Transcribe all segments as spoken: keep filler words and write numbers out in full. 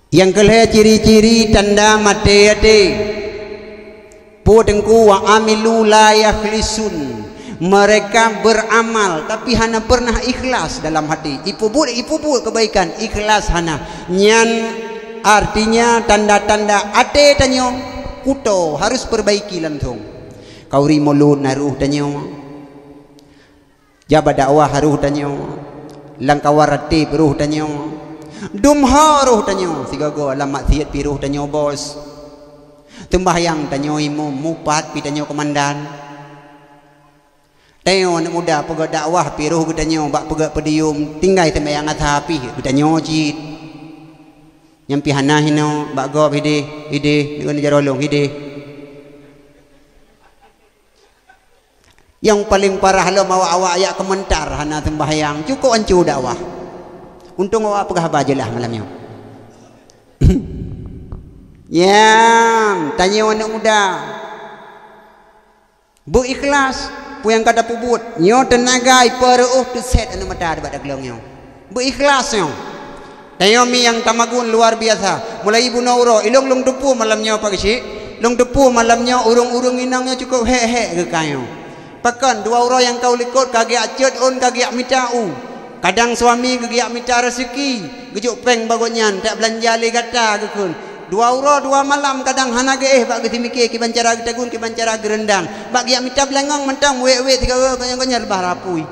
Nyang keulhèe ciri-ciri tanda maté até. Peue Teungku, wa amilu la yakhlisun. Mereka beramal tapi hana pernah ikhlas dalam hati. Ipeubuet, ipeubuet kebaikan, ikhlas hana. Nyan artinya tanda-tanda até tanyoe kuto, harus perbaiki langsung. Kauri mulod na roh tanyoe. Jak bak dakwah roh tanyoe, lam kawan ratib roh tanyoe, dum ho roh tanyoe, sigoe-goe lam maksiat pih roh tanyoe bos. Seumbahyang tanyoe imum, mupat pih tanyoe keumandan. Tanyoe aneuk muda peugah dakwah pih roh geutanyoe bak peugah podium, tinggai seumbahyang asa pih geutanyoe cit. Nyan pih hana hinoe, bak gob hideh, hideh, deungon jaroe lôn hideh. Nyang paleng parah lom awak-awak jak keumeuntar hana seumbahyang, cukôp anco dakwah. Untông awak peugah haba jeulaih malam nyoe. Nyan, tanyoe aneuk muda. Beu ikhlas, peue nyang ka tapeubuet. Nyoe teunaga ipeureuôh teusét aneuk mata bak daglông nyoe. Beu ikhlas nyoe. Tanyoe mi nyang tamagun luar biasa. Mulai bunoe uroe, ilông lông teupeu malam nyoe Pak Geuchik. Lông teupeu malam nyoe ureuëng-ureuëng inong nyoe cukôp hék-hék geuh ka nyoe. Pakon, dua uroe nyang ka u likot ka geujak cot ôn ka geujak mita u. Kadang suami geugeujak mita raseuki, geujok péng bak gobnyan, tak beulanja lé gata geukheun. Dua uroe dua malam kadang hana geuéh bak geusimiké kiban cara geutagun, kiban cara geureundang. Bak geujak mita beulangöng mantong wék-wék sigoe-goe gobnyan leubah rapui.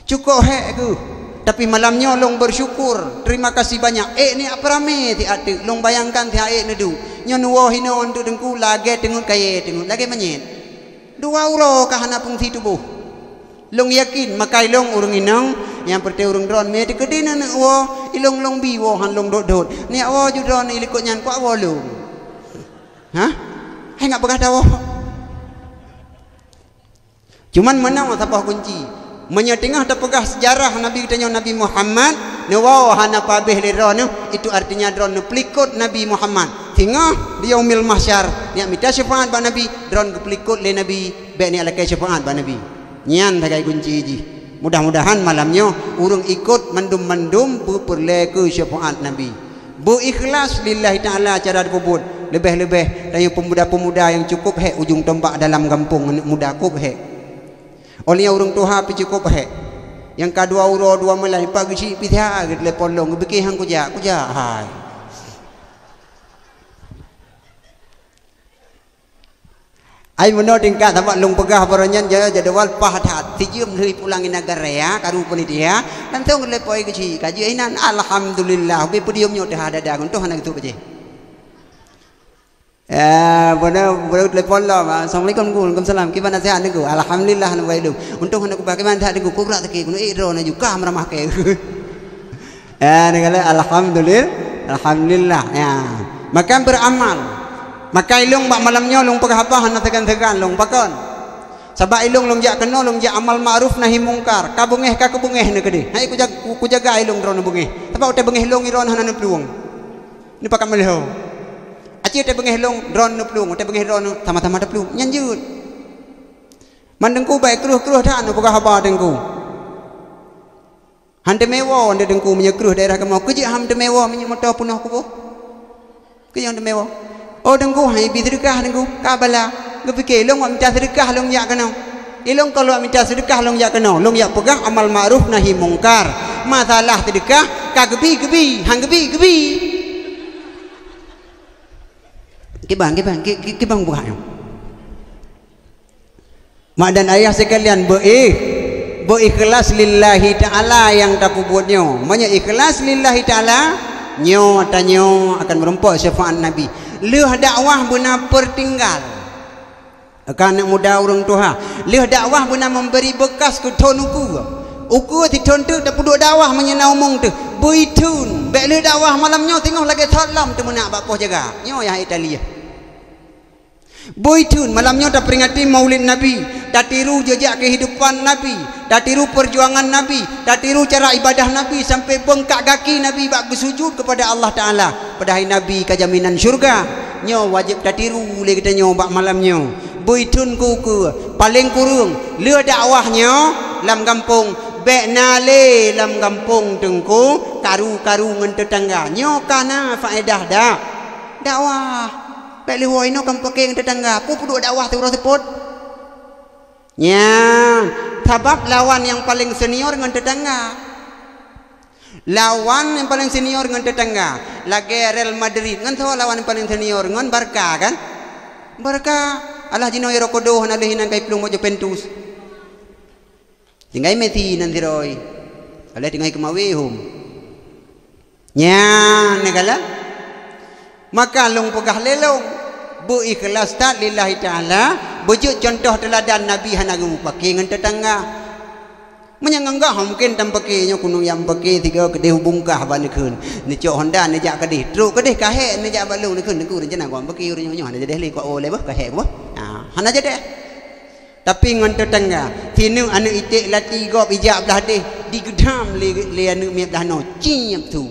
Cukôp hék geuh. Tapi malam nyoe lôn beusyukur. Terima kasih banyak. Ék ni apramé siat teuk. Lôn bayangkan siat ék neuduek. Nyoe neuwoe hinoe Teungku lagée teungeut kayée teungeut. Lagée manyét. Dua uroe ka hana fungsi tuboh. Lôn yakin makai lôn ureuëng inong nyang peureuté ureuëng droeneuh mé teukeudi neuneuk woe, ilông lôn bi woe han lôn dot-dot. Neujak woe ju droeneuh ilikot nyan kuak woe lôn. Hah? Hai ngat peugah tawoe. Cuman meunoe saboh kunci. Meunyoe teungoh tapeugah seujarah Nabi geutanyoe Nabi Muhammad, neuwoe hana pabéh lé droeneuh, itu artinya droeneuh peulikot Nabi Muhammad. Singoh di Yaumil Mahsyar, neujak mita syafaat bak Nabi, droeneuh geupeulikot lé Nabi, bék neujak lakée syafaat bak Nabi. Nyan sagai kunci jih. Mudah-mudahan malam nyoe ureuëng ikot mandum-mandum beupeureulée keu syafaat Nabi. Beu ikhlas lillahi ta'ala cara tapeubuet, leubeh-leubeh tanyoe peumuda-peumuda nyang cukôp hék ujong tombak dalam gampông, aneuk muda kôb hék. Óh lheueh nyan ureuëng tuha pih cukôp hék. Nyang ka dua uroe dua malam Pak Geuchik pih siat geutelepon lôn, geupike han kujak, kujak hai. Ai meunoe tingkat sabab lôn peugah baroe nyan ja-, jadwal paih that. Sijeuem lheueh pulang i nagara ya, karu panitia, langsong lé poi Geuchik ka jeuet inan. Alhamdulillah, ubé podium nyoe teuhah dada, untông hana geutôp bajée. Ya, beuna, beuna telepon lom. Assalamualaikum, Teungku. Waalaikumsalam. Kiban nasihat, Teungku? Alhamdulillah, hana baik lom. Untông hana kuba, kiban nasihat, Teungku? Kubra sakét, keuneuk ék droe na ju ka meuramah keu. Ya, neukalon alhamdulil-, alhamdulillah. Ya. Makan beramal. Makai lông bak malam nyoe lông peugah haba hana seugan-seugan lông pakon. Sabab ilông lông jak keunoe lông jak amal ma'ruf nahi mungkar. Ka beungéh ka keubeungéh neuh keudeh. Hai kuja-, kujaga ilông droeneuh beungéh. Sabab watée beungéh lông droeneuh hana neuplueng. Neupakat meuleuho. Aci watée beungéh lông droeneuh neuplueng, watée beungéh droeneuh sama-sama taplueng. Nyan jeuet. Man Teungku bai kreueh-kreueh that neupeugah haba Teungku. Han teumé woe, han teumé woe, meunyoe kreueh daerah kamoe, keujeuet han teumé woe, meunyoe moto peunoh kuboh. Keujeuet han teumé woe. Oh Teungku, han ibi seudeukah Teungku, ka bala. Geupike, lông wak mita seudeukah lông jak keunoe. Ilông ka lông wak mita seudeukah lông jak keunoe. Lông jak peugah amal ma'ruf nahi mungkar. Masalah seudeukah, ka geubi, geubi, han geubi, geubi. Kibang, kibang, ki-, ki-, kibang buka nyoe. Mak dan ayah sekalian, beu-, beu-ikhlas lillahi ta'ala nyang tapeubuet nyoe. Meunyoe ikhlas lillahi ta'ala, nyoe tanyoe akan meurumpok syafaat Nabi. Lheueh dakwah beuna peutinggal. Ka aneuk muda ureuëng tuha. Lheueh dakwah beuna memberi bekas keu thon ukeue. Ukeue sithon teuk tapeuduek dakwah meunyoe na umong teuh. Beu-i thon. Bék lheueh dakwah malam nyoe singoh lagée thon lom teumeunak bak poh jaga. Nyoe yah Italia. Beu-i thon, malam nyoe taperingati Maulid Nabi, tatiru jejak keuhidupan Nabi, tatiru peujuangan Nabi, tatiru cara ibadah Nabi sampai beungkak gaki Nabi bak geusujut keupada Allah Taala. Padahai Nabi ka jaminan syurga. Nyoe wajéb tatiru lé geutanyoe bak malam nyoe. Beu-i thon keu ukeue, paleng kureueng lheueh dakwah nyoe lam gampông, Bék na lé lam gampông teungku karu-karu ngon teutangga. Nyoe ka na faedah dak? Dakwah. Bék lé woe inoe kamoe pake ngon teutangga. Peue peuduek dakwah siuroe seupôt? Nyan, sabab lawan nyang paleng senior ngon teutangga. Lawan nyang paleng senior ngon teutangga. Lagée Real Madrid ngon soe lawan nyang paleng senior? Ngon Barca kan? Barca. Alah jinoe Ronaldo hana lé hinan kai plueng bak Juventus. Tinggai Messi nan sidroe. Alah tinggai keumawe hom. Nyan neukalon. Maka lôn peugah lé lôn, beu ikhlas that lillahi ta'ala, beujeuet cuntoh teuladan Nabi hana geupake ngon teutangga. Meunyoe ngon goh mungken tampake, nyoe keuneuk nyang pake sigoe keudeh bungkah bak neukheun. Neucok Honda neujak keudeh, trok keudeh kahek neujak bak lôn neukheun, neukheun rencana gob pake uroe nyoe, nyoe hana jadeh lé kuat woe lé boh kahek boh. Ha, hana jadeh. Tapi ngon teutangga, sineuk aneuk iték lati gob ijak blah deh, digeudam lé, lé aneuk miet blah noe, ciep su.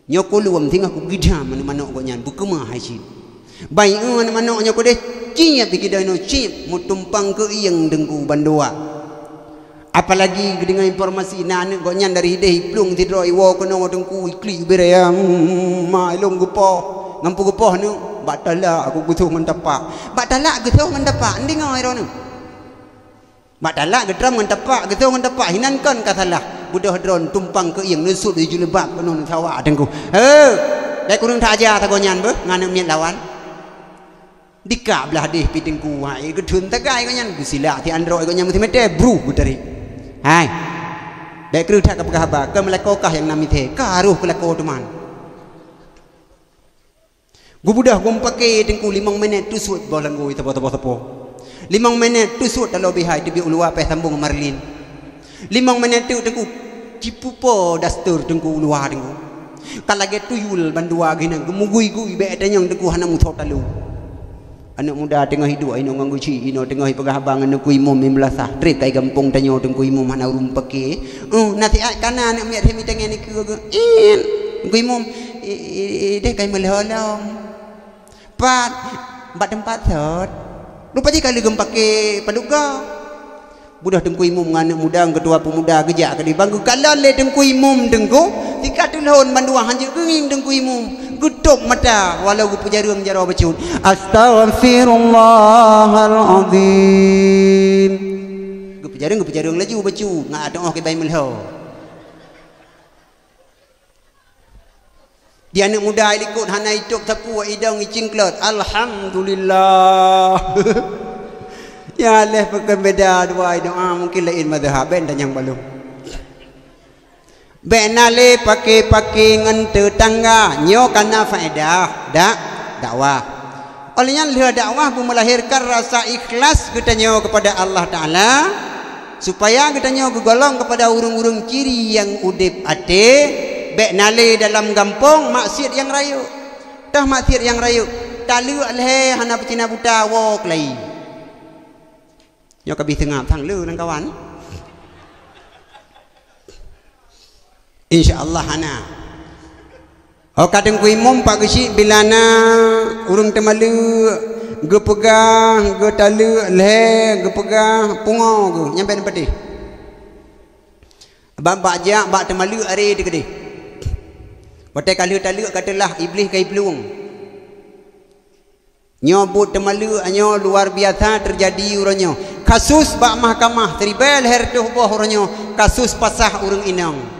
Nyoe kulom singoh kugeudam aneuk manok gobnyan, beukeumah hai cit. Bai eu aneuk manok nyoe keudeh, ciep dikeudeh noe, ciep, meutumpang keu ieng teungku bandua. Apalagi geudeungoe informasi na aneuk gobnyan dari hideh iplueng sidroe iwoe keunoe teungku iklik bire ya, hmm, ma ilong geupoh. Ngon peue geupoh neuk? Bak talak aku geusoh ngon tapak. Bak talak geusoh ngon tapak, ndeungoe droeneuh. Bak talak geutrom ngon tapak, geusoh ngon tapak, hinan kon ka salah. Beudôh droen tumpang keu ieng neusut di juleubat keunoe neusawa teungku. He, dai kureueng that aja sagoe nyan beuh ngon aneuk miet lawan. Dikak blah deh pi teungku, hai geutheun tagai gobnyan, geusilak si androk gobnyan meusimete, bruh geutarek. Hai. Bék kreueh that ka peugah haba, keu meulakoe kah nyang na mithé, ka roh keu lakoe teuma. Geubeudôh geumpake teungku limong minét teusuet boh langgoi sapo-sapo-sapo. Limong minét teusuet taloe bihai teubiet u luwa péh sambong marlin. Limong minét teuk teungku, cipupo daster teungku u luwa teungku. Ka lagée tuyul bandua geuh nyan geumugui-gui bék tanyong teungku hana musoe talu. Aneuk muda teungoh iduek inoe ngon geuchik inoe teungoh ipeugah haba ngon Teungku Imum meulasah trép kai gampông tanyoe Teungku Imum hana ureuëng pake. Uh, nasihat kana aneuk miet hemi tangai nikeue geuh. In, Teungku Imum, i, i, i, deh kai meulhö lom. Pat, bak teumpat sot. Rupa jih ka lheueh geupake padub gob. Beudôh Teungku Imum ngon aneuk muda ngon keutua peumuda geujak keudeh bang geukalon lé Teungku Imum teungku. Tika teulhon bandua hanjeuet geungieng Teungku Imum. Geutôb mata walau geupeujareueng jaroe bacut. Astaghfirullahalazim. Geupeujareueng, geupeujareueng laju bacut ngat ateueh kibai meulhö. Di aneuk muda ilikot hana itôb sapeue idong icingklot. Alhamdulillah. Ya leh peukeun beda dua doa mungkin lain mazhab ben dan nyang balum. Bék na lé pake-pake ngon teutangga nyoe kana faedah dak dakwah. Oleh nyan lheueh dakwah beumeulahirkan rasa ikhlas geutanyoe kepada Allah Taala. Supaya geutanyoe geugolong keupada ureuëng-ureuëng ciri nyang udeb até, bék na lé dalam gampông maksiet nyang rayeuk. Toh maksiet nyang rayeuk, taleuek lhée hana peucina buta woe keulayi. Nyoe ka bih seungab sang le lamkawan. Insya Allah hana. Ho ka Teungku Imum pak geuchik bila na ureuëng teumaleuek, geupeugah, geutaleuek lhée, geupeugah pungoe geuh nyang bék neupeudeh. Bak-bak jak bak teumaleuek aré teukeudeh. Watée ka lheueh taleuek ka teulah Iblih ka iplueng. Nyoe buet teumaleuek nyoe luar biasa teujadi uroe nyoe. Kasus bak mahkamah siribée lhée reutôh boh uroe nyoe, kasus pasah ureuëng inong.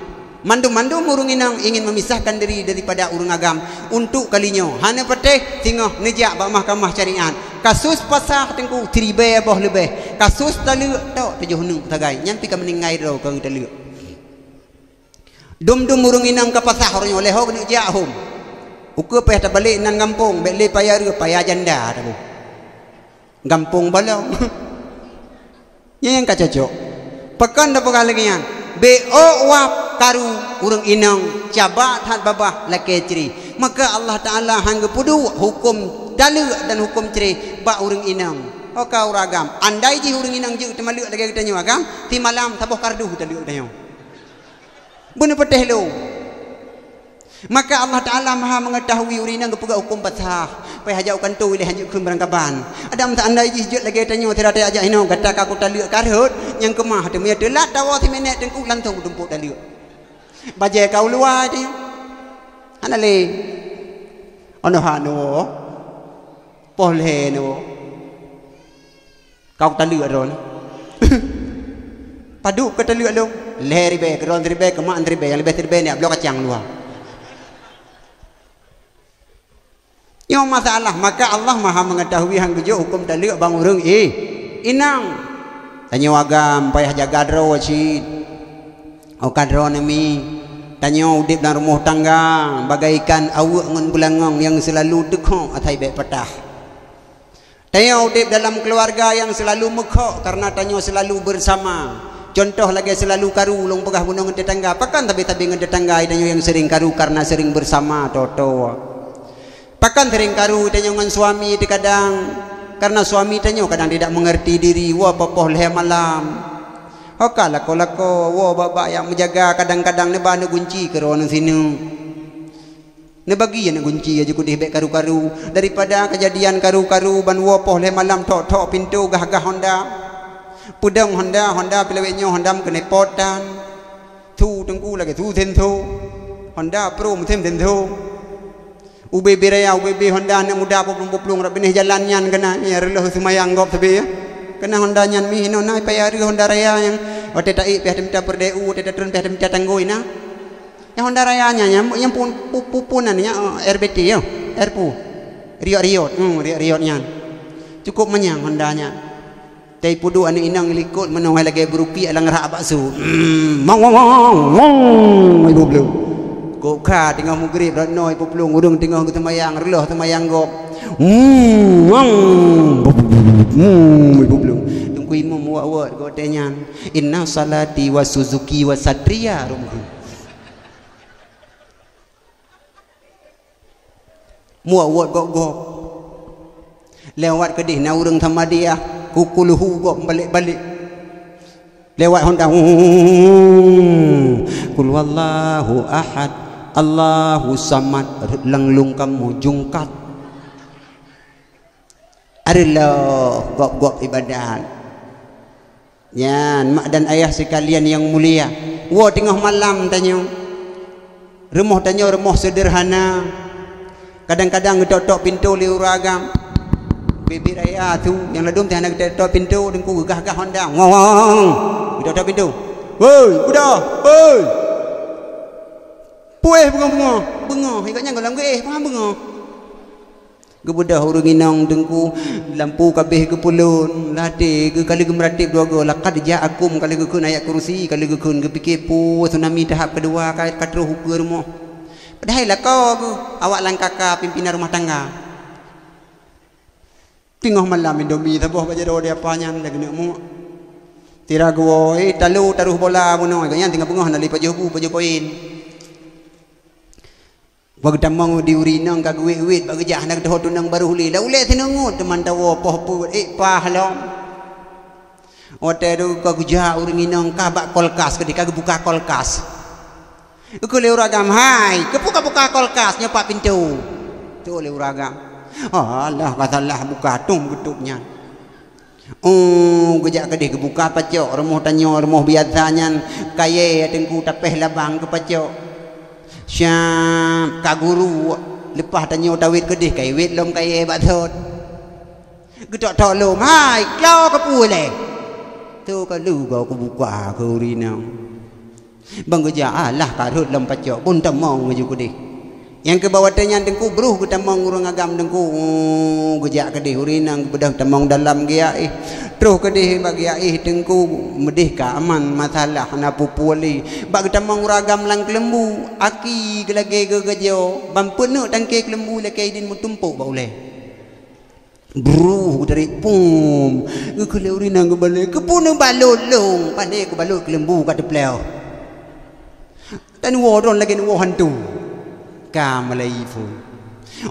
Mandum-mandum ureuëng inong ingin memisahkan diri daripada ureuëng agam. Untuk kali nyoe hana patéh singoh neujak bak mahkamah syariat. Kasus pasah teungku siribée boh leubeh. Kasus taleuek tok tujoh neuk sagai. Nyan pi ka meuninggai droe ka taleuek. Dum-dum ureuëng inong ka pasah uroe nyoe lé ho keuneuk jak hom. Ukeue péh tabalek nan gampông bék lé paya reueh paya janda tabu. Gampông balong. Nyang ka cocok. Pakon tapeugah lagée nyan? Bék ôk wab karu ureuëng inong caba that babah lakée cre. Maka Allah Taala han geupeuduek huköm taleuek dan huköm cre bak ureuëng inong. Ho ka ureuëng agam, andai jih ureuëng inong jeuet teumaleuek lagée geutanyoe agam, simalam saboh kardus taleuek geutanyoe. Beuneupatéh lôn. Maka Allah Taala Maha Mengetahui, ureueng inong geupeugah huköm basah. Payah jak u kantô ilèe hanjeuet kheun barangkaban. Adam seandai jih jeuet lagèe tanyoe sira tajak inoe, gata ka kutaleuek ka rhot, nyang keumah teuma teulat tawoe siminèt teungku langsong meutumpôk taleuek. Bajèe ka u luwa tanyoe. Hana lé. Ono hana woe. Poh lhèe nyoe. Ka kutaleuek droeneuh. Padub ka taleuek lôn. Lhèe ribèe, keudroe siribèe, keumat siribèe, nyang leubèh siribèe nyan bloe kacang luwa. Nyoe masalah, maka Allah Maha Mengetahui han geujok huköm taleuek bak ureueng i-, inong. Tanyoe agam payah jaga droe cit. Óh ka droeneuh mi, tanyoe udép lam rumoh tangga bagaikan aweuek ngon beulangong nyang seulalu teukhok asai bèk patah. Tanyoe udép dalam keuluwarga nyang seulalu meukhok kareuna tanyoe seulalu beusama. Cuntoh lagèe seulalu karu, lôn peugah bunoe ngon tetangga, pakon sabe-sabe ngon tetangga tanyoe nyang seuring karu kareuna seuring beusama, toe-toe. Pakon seuring karu tanyoe ngon suami teukadang, kareuna suami tanyoe kadang tidak mengerti diri, woe poh-poh lhèe malam. Ho ka lakoe-lakoe, woe bak-bak nyang meujaga, kadang-kadang neuba neugunci keudroe neuh sineuk. Neubagi aneuk gunci laju keudeh bèk karu-karu, daripada keujadian karu-karu ban woe poh lhèe malam thok-thok pintoe gah-gah honda. Peudong honda, honda pih lawét nyoe honda meukeunai pot tan. Su teungku lagèe su sensor. Honda pro meusén sensor. Ubé-bé raya, ubé-bé honda aneuk muda peuplueng-peuplueng rot binéh jalan nyan keunan, ya reuloh seumayang gob sabe, ya. Keunan honda nyan mi hinoe na payah reueh honda raya nyan. Watèe taék pih teumeutah peureudèe u, watèe tatreun pih teumeutah tanggôi na. Nyang honda raya nyan, nyang, nyang pun, pu-, pu-, pun nan nyan, oh, R B T, ya. R pu. Riot-riot, hmm, riot-riot nyan. Cukup manyang honda nyan. Teuipuduek aneuk inong likot meunoe hai lagèe beurupiek lam rhak bakso. Hmm, mong, mong, mong, mong, ibu belum. Kok ka teungoh meugrib rot noe ibu belum ureueng teungoh geuseumayang, reuloh seumayang gob. Hmm, mong, hmm, ibu belum. Teungku imum wot-wot gob watèe nyan. Inna salati wa Suzuki wa Satria, rumoh. Muwot-wot gob-gob. Lewat keudeh na ureueng Samadiyah, kukulhu gob balek-balek. Lewat honda, qul huwallahu ahad, Allahu samad, rhot lam lôn kamoe jungkat. Areulôh gob-gob ibadat. Nyan, mak dan ayah sekalian yang mulia, woe teungoh malam tanyoe. Rumoh tanyoe rumoh seudeurhana. Kadang-kadang geutok-tok pintoe lé ureueng agam. Bibit raya tu, nyang ladôm teuh hana geutok-tok pintoe, teungku geugah-gah honda. Ngong! Geutok-tok pintoe. "Woi, udah, woi!" Puih beungoh-beungoh. Beungoh, ingat nyan gohlom geuéh, peue beungoh. Geubeudôh ureueng inong teungku, lampu ka abéh geupeulon, lam até geuh ka lheueh geumeuratéb dua goe, laqad ja'akum ka lheueh geukheun ayat kursi, ka lheueh geukheun, geupiké peue tsunami tahap keudua ka, ka troh ukeue rumoh. Padahai lakoe geuh awak lam K K pimpinan rumah tangga. Teungoh malam Indomie saboh bak jaroe di apa nyan lagèe neuk muek. Sira geuwoe, eh, talo taroh bola bunoe, gobnyan teungoh beungoh na lé pajoh bu, pajoh poin. Bak geutamong di ureueng inong ka geuwét-wét bak geujak hana geutuho tunang barô ulèe. Lam ulèe sineungut teuma tawoe poh peuet, ék paih lom. Watèe tu ka geujak ureueng inong ka bak kulkas keudeh, ka geubuka kulkas. Geukheun lé ureueng agam, "Hai, keupeue kabuka kulkas nyoe pat pintoe?" Teuôt lé ureueng agam. "Alah, ka salah buka, tông geutôp nyan." Oh, geujak keudeh geubuka pacok, rumoh tanyoe, rumoh biasa nyan, kayèe teungku tapéh labang keu pacok. Siap, ka guru, leupah tanyoe tawét keudeh, ka iwét lom kayèe bak sot. Geutok-tok lom, "Hai, klo keupeue lé?" "Teu ka lheueh goe kubuka keu ureueng inong." Ban geujak, alah ka rhot lom pacok, bôn tamong laju keudeh. Nyang keu bak watèe nyan teungku broh geutamong ureueng agam teungku, oh, geujak keudeh ureueng inong geubeudôh tamong dalam geujak éh. Troh keudeh bak geujak éh teungku meudeh ka aman masalah hana peue-peue lé. Bak geutamong ureueng agam lam keuleumbu, aki geulagèe geugajoe, ban peuet neuk tangke keuleumbu lakèe idin meutumpôk bak ulèe. Bruh, geutarék pum. Geukheun lé ureueng inong geubalot, "Keupeue neubalot lôn? Pane kubalot keuleumbu ka teupleuh. Tanuwoe droen lagèe nuwoe hantu." Ka meulayeue phôn.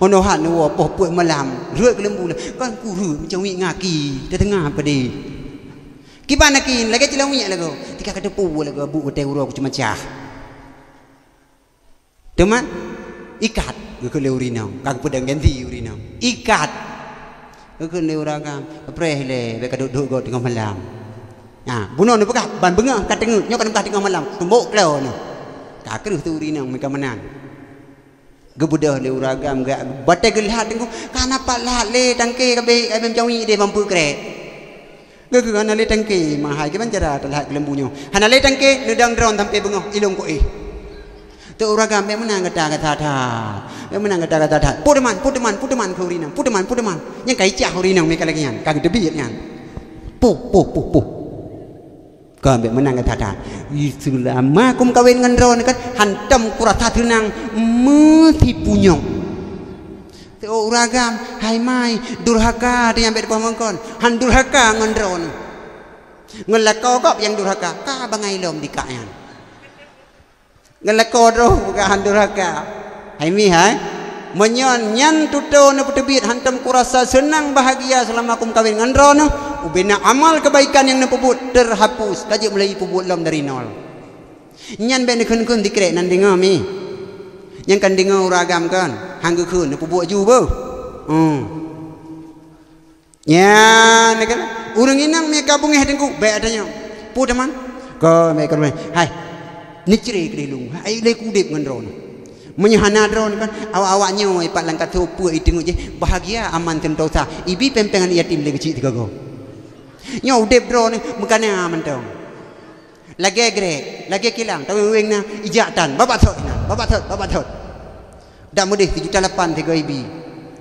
Ono hat nuwoe poh peuet malam, rhot keuleumbu lah. Kan kureueng macam wit ngaki, teudeungoe peudeh. Kiban aki lagèe cilawik lagoe. Tika ka teupeue lagoe bu watèe uroe kucumacah. Teuma, Ikat, geukheun lé ureueng inong, ka geupeudong ganti ureueng inong. Ikat. Geukheun lé ureueng agam, preh lé, bèk ka duek-duek gob teungoh malam. Nah, bunoe neupeugah, ban beungoh ka teungeut, nyoe ka neupeugah teungoh malam, tumbok klo neuh. Ka kreueh tu ureueng inong meuka meunan. Geubeudôh lé ureueng agam, geu-, batèe geulhat teungku, ka na pat lhat lé tangke ka bèk, ka bèk meucawi deh mampu krek. Geukheun hana lé tangke, mahai kiban cara talhat keuleumbu nyoe. Hana lé tangke, neudong droen sampoe beungoh, ilong ku éh. Teuk ureueng agam, bèk meunan gata that-that. Bèk meunan gata that-that. Puteuman, puteuman, puteuman keu ureueng inong. Puteuman, puteuman. Nyang ka icah ureueng inong meuka lagèe nyan, ka geuteubiet nyan. Puh, puh, puh, puh. Kon bèk meunan gata that. Seulama kum kawen ngon droeneuh kan, hantom kurasa seunang meusipunyong. Teuh ureueng agam, hai mai, durhaka teuh nyang bèk dipoh mongkon. Han durhaka ngon droeneuh. Ngon lakoe gob nyang durhaka, ka bangai lom dikak nyan. Ngon lakoe droe bukan han durhaka. Hai mi hai. Meunyoe nyan tutoe neupeuteubiet hantom kurasa seunang bahagia seulama kum kawen ngon droeneuh, ubena amal keubaikan nyang neupeubuet teuhapus, ka jeuet mulai peubuet lom dari nol. Nyan bèk neukheun-kheun sikrek nan deungoe mi. Nyang kan deungoe ureueng agam kan, han geukheun neupeubuet ju beuh. Hmm. Nyan kan, ureueng inong meuka beungèh teungku, bèk ateueh nyoe. Puteuman. Kon bèk kon. Hai. Neucre keudéh lôn. Hai lé kudép ngon droeneuh. Meunyoe hana droeneuh kan, awak-awak nyoe ipat lam kaso peue iteungeut jih, bahagia aman sentosa. Ibi péng-péng aneuk yatim lé keuchik sigoe-goe. Nyoe udép droeneuh meukana mantong. Lagèe grek, lagèe kilang, taweng-weng na, ijak tan, babah thot na, babah thot, babah thot. Dak meudeh sijuta lapan sigoe ibi.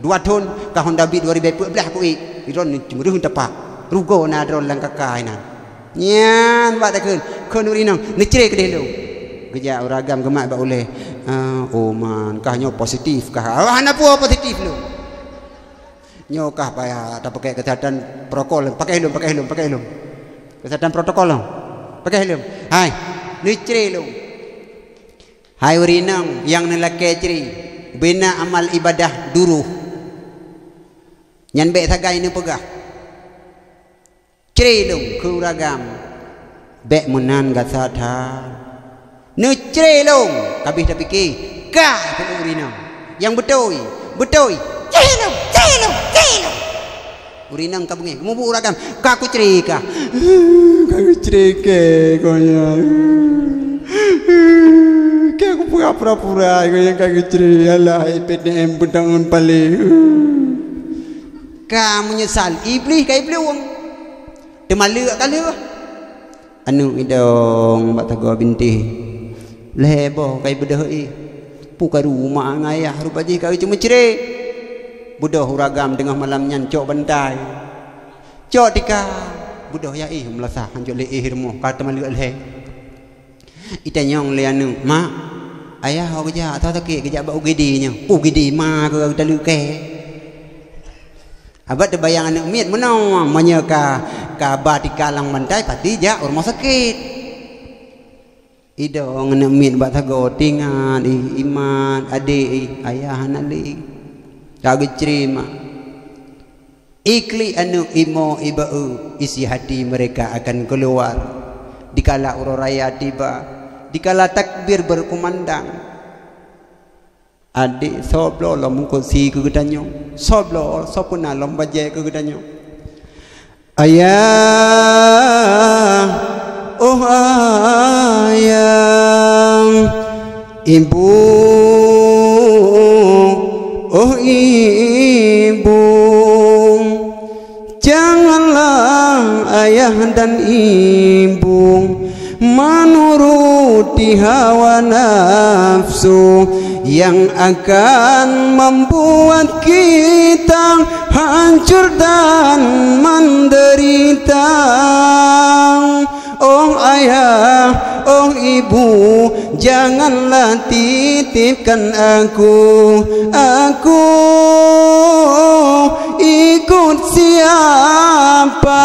Dua thon ka Honda Beat dua ribèe peuet blah ku ék. Droen cemeureun tapak. Rugoe na droen lam kaka inan. Nyan bak takheun, kheun ureueng inong, neucre keudéh lôn. Geujak ureueng agam geumat bak ulèe. Ah, oh man, kah nyoe positif kah? Ah, hana peue positif lôn. Nyoe kah payah tapakèk keusehatan protokol. Pakai helm, pakai helm, pakai helm. Keusehatan protokol lom. Pakai helm. Hai, neucre lôn. Hai ureueng inong nyang neulakèe cre, bina amal ibadah duroh. Nyan bèk sagai neupeugah. Cre lôn keu ureueng agam. Bèk meunan gata that. Neucre lôn, ka abéh tapike, ka keu ureueng inong. Nyang beutôi, beutôi. Cre lôn, cre lôn, cre lôn. Ureueng inong ka beungèh, mubu ureueng agam, ka kucre kah. Ka kucre kèe konyang. Kèe kupura-pura konyang ka kucre, alah, P T M beutangon paleng. Ka meunyeusal, Iblih ka iplueng. Teuma lheueh ka lheueh. Aneuk idong bak sagoe bintéh. Lhèe boh ka ibeudôh éh. Pu karu mak ngon ayah rupa jih ka geumeucre. Beudôh ureueng agam teungoh malam nyan cok bantai. Cok tikang. Beudôh ya éh meulasah hanjeuet lé éh rumoh ka teumaleuek lhèe. Itanyong lé aneuk, "Mak, ayah ho geujak, asai sakét geujak bak U G D nyoe." "U G D ma keu geutaleuek kèe." Abah teubayang aneuk miet meunoe, meunyoe ka, ka ba tika lam bantai, pasti jak u rumoh sakét. Idong aneuk miet bak sagoe, tingat, ih, imat, adék, ih, ayah hana lé. Ka geucre mak. Iklik aneuk imo iba-e, isi hati mereka akan keluar. Dikala uroe raya tiba, dikala takbir berkumandang. Adék, soe bloe lom eungkôt sie keu geutanyoe? Soe bloe, soe peuna lom bajèe keu geutanyoe? Ayah, oh ayah, ibu, oh ibu. Janganlah ayah dan ibu menuruti hawa nafsu yang akan membuat kita hancur dan menderita. Oh ayah, oh ibu, janganlah titipkan aku. Aku ikut siapa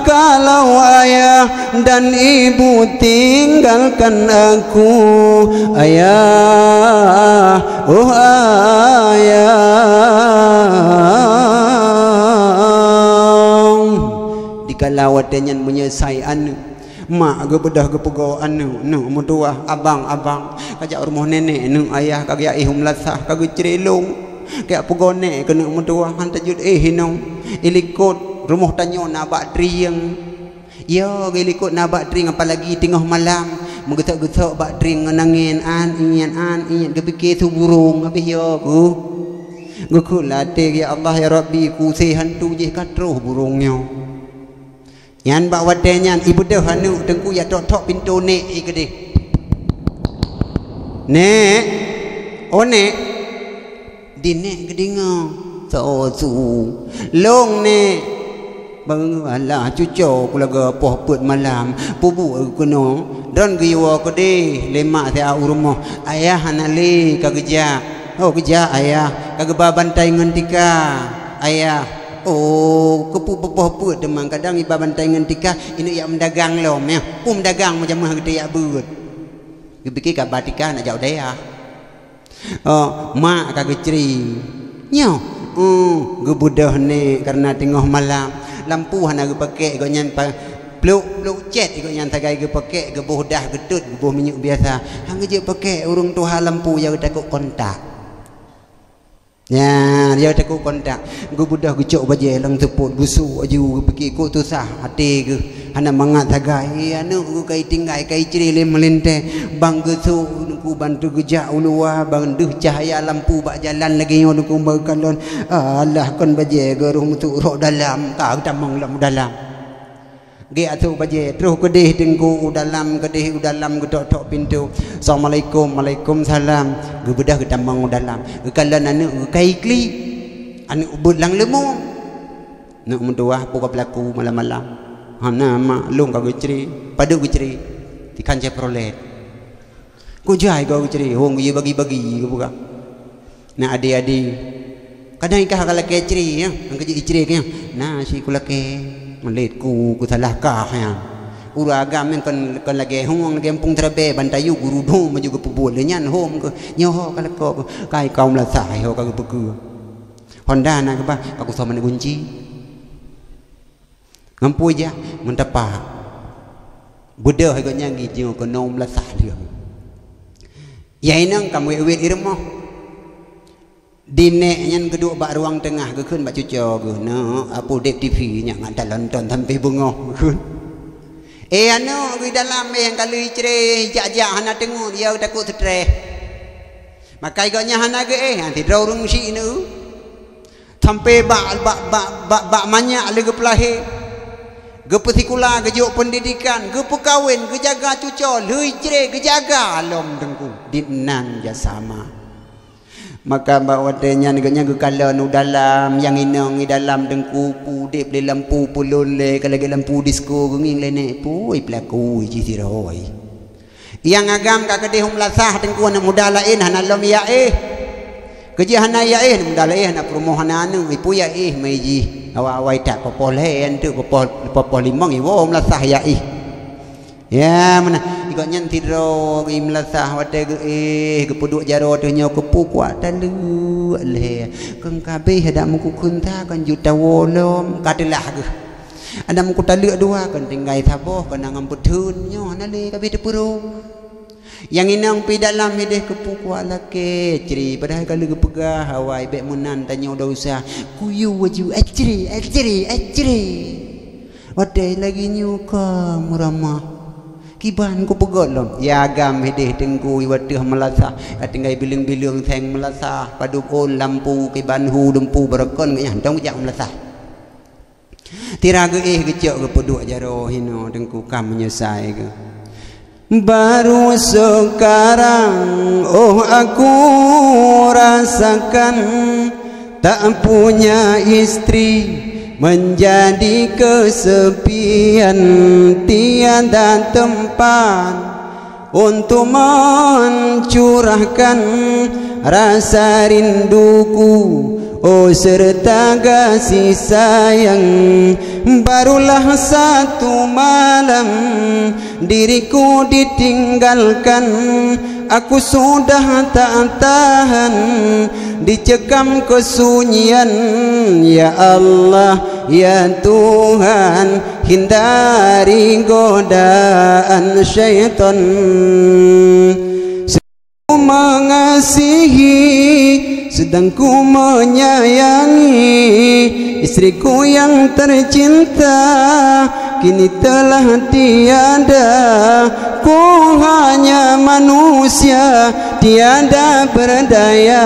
kalau ayah dan ibu tinggalkan aku? Ayah, oh ayah. Dikala watèe nyan meunyeusai aneuk, mak geubeudôh geupeugoe aneuk, neuk meutuwah, "Abang, abang, Ka jak rumoh nenek, neuk ayah ka geujak éh u meulasah, ka geucre lôn. Kajak peugoe nèk keuneuk meutuwah, han tajeuet éh inong. Ilikot rumoh tanyoe na bak trieng. Yo, geulikot na bak trieng, apalagi teungoh malam. Meugeusok-geusok bak trieng ngon angén, an iet, an iet, geupike su burông, habéh yo geuh. Geukheun lam até, "Ya Allah, ya Rabbi, kusé hantu jih ka troh burông nyoe." Nyan bak watèe nyan, ibeudôh aneuk teungku jak tok-tok pintoe nèk, ikeudeh. "Nèk, oh nèk." Di nèk geudeungö, "Soe su?" "Lôn nèk." "Bang alah cuco, ku lagèe poh peuet malam, peubuet keunoe." Droen geuyue keudeh lé mak siat u rumoh. "Ayah hana lé, ka geujak." "Oh, geujak ayah, ka geuba bantai ngon tika ayah." "Oh, keupeue poh peuet teuma, kadang iba bantai ngon tika, ineuk jak meudagang lom, ya. Peue meudagang meujamah geutanyoe jak beuet." Geupike ka ba tika nak jak u dayah. Oh, mak ka geucre. Nyoe, oh, geubeudôh nèk kareuna teungoh malam. Lampu hana geupakèk gobnyan pa-, pluk-pluk cét gobnyan sagai geupakèk, geuboh dah geutot, geuboh minyeuk biasa. Han geujeuet pakèk ureueng tuha lampu, ya geutakot kontak. Nyan, ya takot kontak. Geubeudôh geucok bajèe lam seupôt, geusôk aju, geupike kok susah até geuh. Hana mangat sagai, eh, aneuk geuh ka itinggai, ka icre lé meulintèe. Bang geusôk, teungku ban teuh geujak u luwa, ban deuh cahya lampu bak jalan lagèe nyoe teungku bak kalon. Alah, kon bajèe geuh roh meutuk rot dalam, ka geutamong lam dalam. Geuasoe bajèe, troh keudeh teungku u dalam, keudeh u dalam geutok-tok pintoe. "Assalamualaikum." "Waalaikumsalam." Geubeudôh geutamong u dalam. Geukalon aneuk geuh ka iklik. Aneuk beuet lam leumô. Neuk meutuwah peue ka peulaku malam-malam. "Hana, mak, lôn ka geucre." "Padub geucre?" "Tikhan Chevrolet." "Kujai goe geucre?" "Hom geuyue bagi-bagi," geupeugah. "Na adé-adé. Kadang ikah ka lakèe cre, ya. Nyang keujeuet icre keu nyan." "Na si kulakèe." "Malèt ku, kusalah kah nyan." Ureueng agam nyan kon, kon lagèe hong, lagèe muphom teurabèe, ban tayue guru dum aju geupeubuet lé nyan hom keuh. Nyoe ho ka lakoe keuh. Kai kaum lasah ho ka geupeukeue. Honda na keubah, ka kusoe manéh gunci. Ngon peue jak? Ngon tapak. Beudôh gobnyan geujok keunoe meulasah lheueh. Ya inong ka meuwét-wét i rumoh. Di nèk nyan geuduek bak ruang teungoh, geukheun bak cuco geuh, "Neuk, apu deb T V nyan ngon talonton sampé beungoh," geukheun. Eh, aneuk geuh dalam, eh, nyang ka lheueh icre, jak-jak hana teungeut, ya takot stres. Makai gobnyan hana geuéh, ha, sidroe ureueng syiek neu. Sampé bak, bak, bak, bak, bak manyak lé geupeulahé, geupeusikula, geujok peundidikan, geupeukawen, geujaga cuco, lheueh icre, geujaga lom teungku, dinan jasa ma. Maka bak watèe nyan gobnyan geukalon u dalam, nyang inong i dalam teungku, udeb lé lampu peulon lé, ka lagèe lampu disko, geungieng lé nèk, pui peulaku jih sidroe. Nyang agam ka keudeh u meulasah teungku, aneuk muda laén hana lom jak éh. Keujeuet hana jak éh, aneuk muda laén hana peurumoh, hana aneuk, ipeue jak éh mai jih. Awai-awai that poh-poh lhèe, enteuk poh-poh, poh-poh limong iwoe u meulasah jak éh. Ya, meunan. Gobnyan sidroe geuh i meulasah, watèe geuéh, geupeuduek jaroe teuh nyoe, keupeue kuat taleuek lhèe. Kon ka abéh adak meukukheun sa, kon jeuet tawoe lom, ka teulah geuh. Adak meukutaleuek dua, kon tinggai saboh, kon na ngon peutheun, nyoe hana lé ka abéh teupeurông. Nyang inong pih dalam ideh, keupeue kuat lakèe cre, padahai ka lheueh geupeugah awai, bèk meunan tanyoe desya. Kuyue aju, "Acre, acre, acre." Watèe lagèe nyoe ka meuramah. Kiban kupeugöt lom. Ya agam ideh teungku, i watèe meulasah, ka tinggai bileueng-bileueng seng meulasah, padub ôn lampu, kiban hu lumpu, barokon nyan, dong jak meulasah. Tira geuéh geucok geupeuduek jaroe hinoe teungku ka meunyeusai geuh. Baru sekarang, oh, aku rasakan tak punya istri, menjadi kesepian, tiada tempat untuk mencurahkan rasa rinduku, oh, serta kasih sayang. Barulah satu malam diriku ditinggalkan, aku sudah tak tahan dicekam kesunyian. Ya Allah, ya Tuhan, hindari godaan syaitan. Kasihi, sedang ku menyayangi istriku yang tercinta, kini telah tiada. Ku hanya manusia tiada berdaya,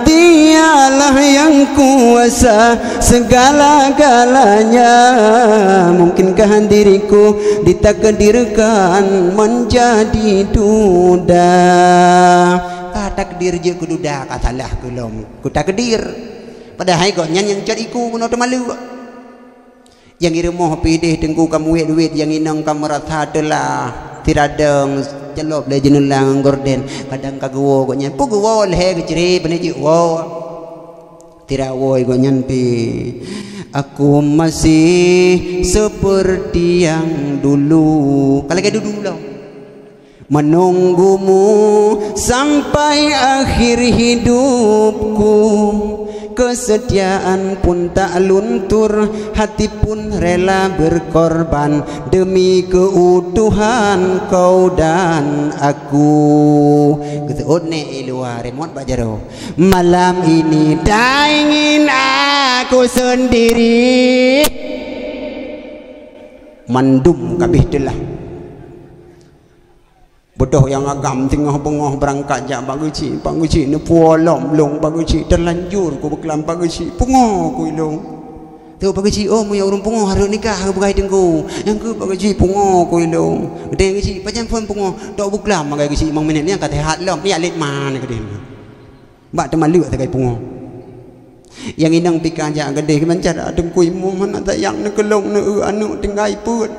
dialah yang kuasa segala-galanya. Mungkinkah diriku ditakdirkan menjadi duda? Ka takdir jeuet keu duda, ka salah keu lom keu takdir. Padahai gobnyan nyang cot iku bunoe teumaleuek. Nyang i rumoh pih deh teungku ka muet duet, nyang inong ka meurasa teulah, tiradong, ceulop lé jeuneula ngon gorden. Kadang ka geuwoe gobnyan, peue geuwoe lhée geucre, pane jeuet woe. Tira woe gobnyan pih, aku masih seperti yang dulu. Ka lagée dudu lom. Menunggumu sampai akhir hidupku, kesetiaan pun tak luntur, hati pun rela berkorban demi keutuhan kau dan aku. Geuseuôt nèk i luwa, remote bak jaroe. Malam ini tak ingin aku sendiri. Mandum ka abéh teulah. Beudôh nyang agam teungoh beungoh beurangkat jak bak geuchik, bak geuchik neupuwoe lom lôn, bak geuchik teulanjur ku beuklam bak geuchik, pungo ku ilôn. Teuh bak geuchik, oh, meunyoe ureuëng pungo hareuet nikah keu beugai teungku. Nyang keuh bak geuchik pungo ku ilôn. Geudeh geuchik, pajan phon pungo, tok beuklam bak geuchik limong minét nyan ka teuhat lom, nyak lét man geudeh. Bak teumaleuek sagai pungo. Nyang inong pih ka jak geudeh, kiban cara teungku imum hana sayang neukeulong, neu-eu aneuk tinggai peuet.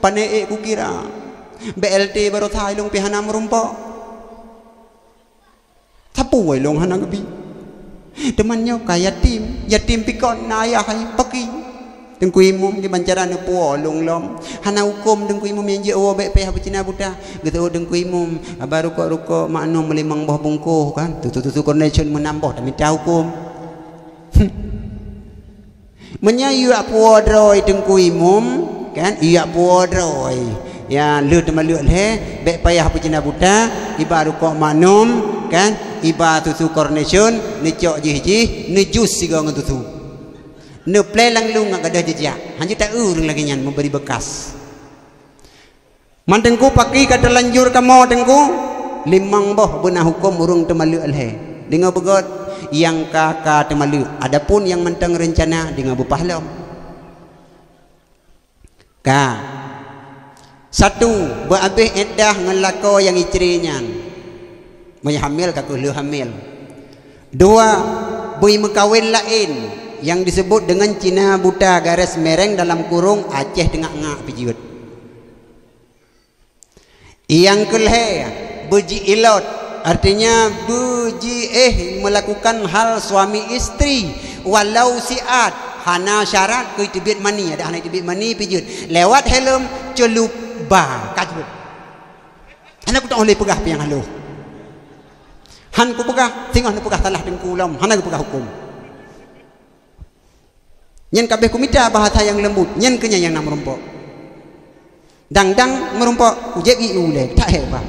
Pane ék kukira. B L T baroe sa ilôn pih hana meurumpok. Sapeue ilôn hana geubi. Teuma nyoe ka yatim, yatim pih kon na ayah hai paki. Teungku imum kiban cara neupuwoe lôn lom. Hana huköm teungku imum nyang jeuet woe bék payah beucina buta. Geuteuôt teungku imum, haba rukok-rukok maknum meulimong boh bungkôh kan. Tusu-tusu koordinasyon meunam boh tamita huköm. Meunyoe yak puwoe droe teungku imum, kan, yak puwoe droe. Ya, lheueh teumaleuek lhée, bék payah beucina buta, iba rukok maknum, kan, iba tusu koordinasyon, neucok jih-jih, neujus sigoe ngon tusu. Neuplé lam lueng ngat gadôh jijak. Hanjeuet ta-eu ureuëng lagée nyan meubri beukas. Man teungku paki ka teulanjur kamoe teungku, limong boh beuna huköm ureuëng teumaleuek lhée. Deungoe beugét, nyang ka, ka teumaleuek. Adapun nyang mantong reuncana, deungoe beupah lom. Ka. Satu, beuabéh iddah ngon lakoe nyang icre nyan. Meunyoe hamil ka kheueh lheueh hamil. Dua, beu meukawen laén nyang disebut deungon Cina buta garis mereng dalam kurung Aceh teungak-ngak pih jeuet. Nyang keulhée, beujiilot, artinya beujiéh meulakukan hal suami istri, walau siat, hana syarat keu teubiet mani, adak hana teubiet mani pih jeuet. Lewat helm, ceulup ba, ka jeuet. Hana kutoh lé peugah piang haloh. Han kupeugah, singoh neupeugah salah teungku lom, hana geupeugah huköm. Nyan ka abéh kumita bahasa nyang leumbut, nyan keuh nyan nyang na meurumpok. Dang-dang meurumpok, ujeb i ulée, that hék bah.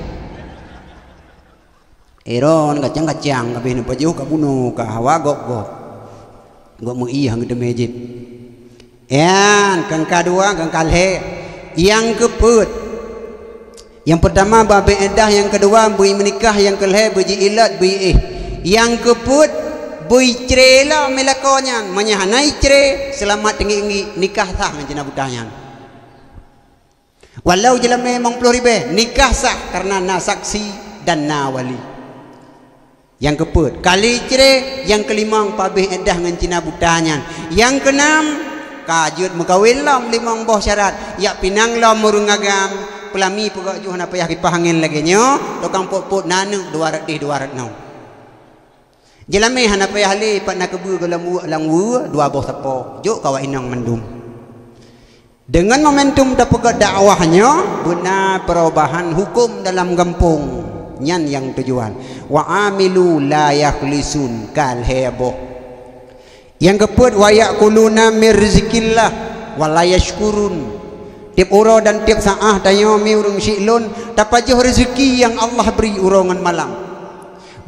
Eron kacang-kacang, ka abéh neupajoh ka bunoe, ka hawa gop-gop. Gop meuieh geuteumé jeuet. Nyan, keu nyang ka dua, keu nyang ka lhée. Nyang keupeuet. Nyang peurtama beuabéh iddah, nyang keudua beu meunikah, nyang keulhée beujiilot, beujiéh. Nyang keupeuet beuicre lom lé lakoe nyan. Meunyoe hana icre, seulamat teungiek-ngiek, nikah sah ngon Cina buta nyan. Walau jeulamé limong ploh ribée, nikah sah kareuna na saksi dan na wali. Nyang keupeuet, ka lhée icre, nyang keulimong peuabéh iddah ngon Cina buta nyan. Nyang keunam, ka jeuet meukawen lom limong boh syarat, yak pinang lom ureuëng agam, peulami peugok jih hana payah kipaih angén lagée nyoe, tukang pot-pot na aneuk dua ratus deh dua ratus nyoe. Jeulamé hana payah lé pat na keubeue goh lom uek lam weue dua boh sapo, jok kawak inong mandum. Deungon momentum tapeugét dakwah nyoe, beuna perubahan huköm dalam gampông. Nyan nyang tujuan. Wa amilu la yakhlisun, ka lhée boh. Nyang keupeuet, wa ya'kuluna mir rizqillah wa la yashkurun. Tieb uroe dan tieb saát tanyoe mi ureuëng syiek lôn tapajoh rezeki nyang Allah bri uroe ngon malam.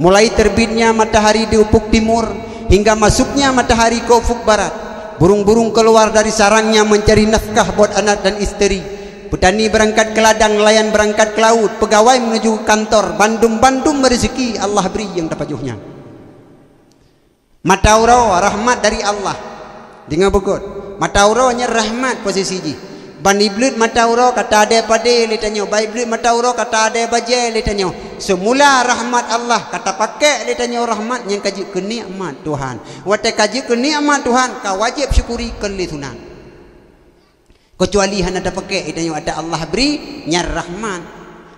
Mulai terbitnya matahari di ufuk timur hingga masuknya matahari ke ufuk barat, burung-burung keluar dari sarangnya mencari nafkah buat anak dan isteri. Petani berangkat ke ladang, nelayan berangkat ke laut, pegawai menuju kantor, bandum-bandum rezeki Allah beri nyang tapajoh nyan. Mata uroe rahmat dari Allah. Deungö beugöt. Mata uroe nyan rahmat posisi jih. Ban ibleuet mata uroe ka taadai padé lé tanyoe, ban ibleuet mata uroe ka taadai bajée lé tanyoe. Seumula rahmat Allah ka tapakék lé tanyoe, rahmat nyang ka jeuet keu nikmat Tuhan. Watée ka jeuet keu nikmat Tuhan, ka wajéb syukuri, kon lé sunat. Keucuali hana tapakék, tanyoe ata Allah bri, nyan rahmat.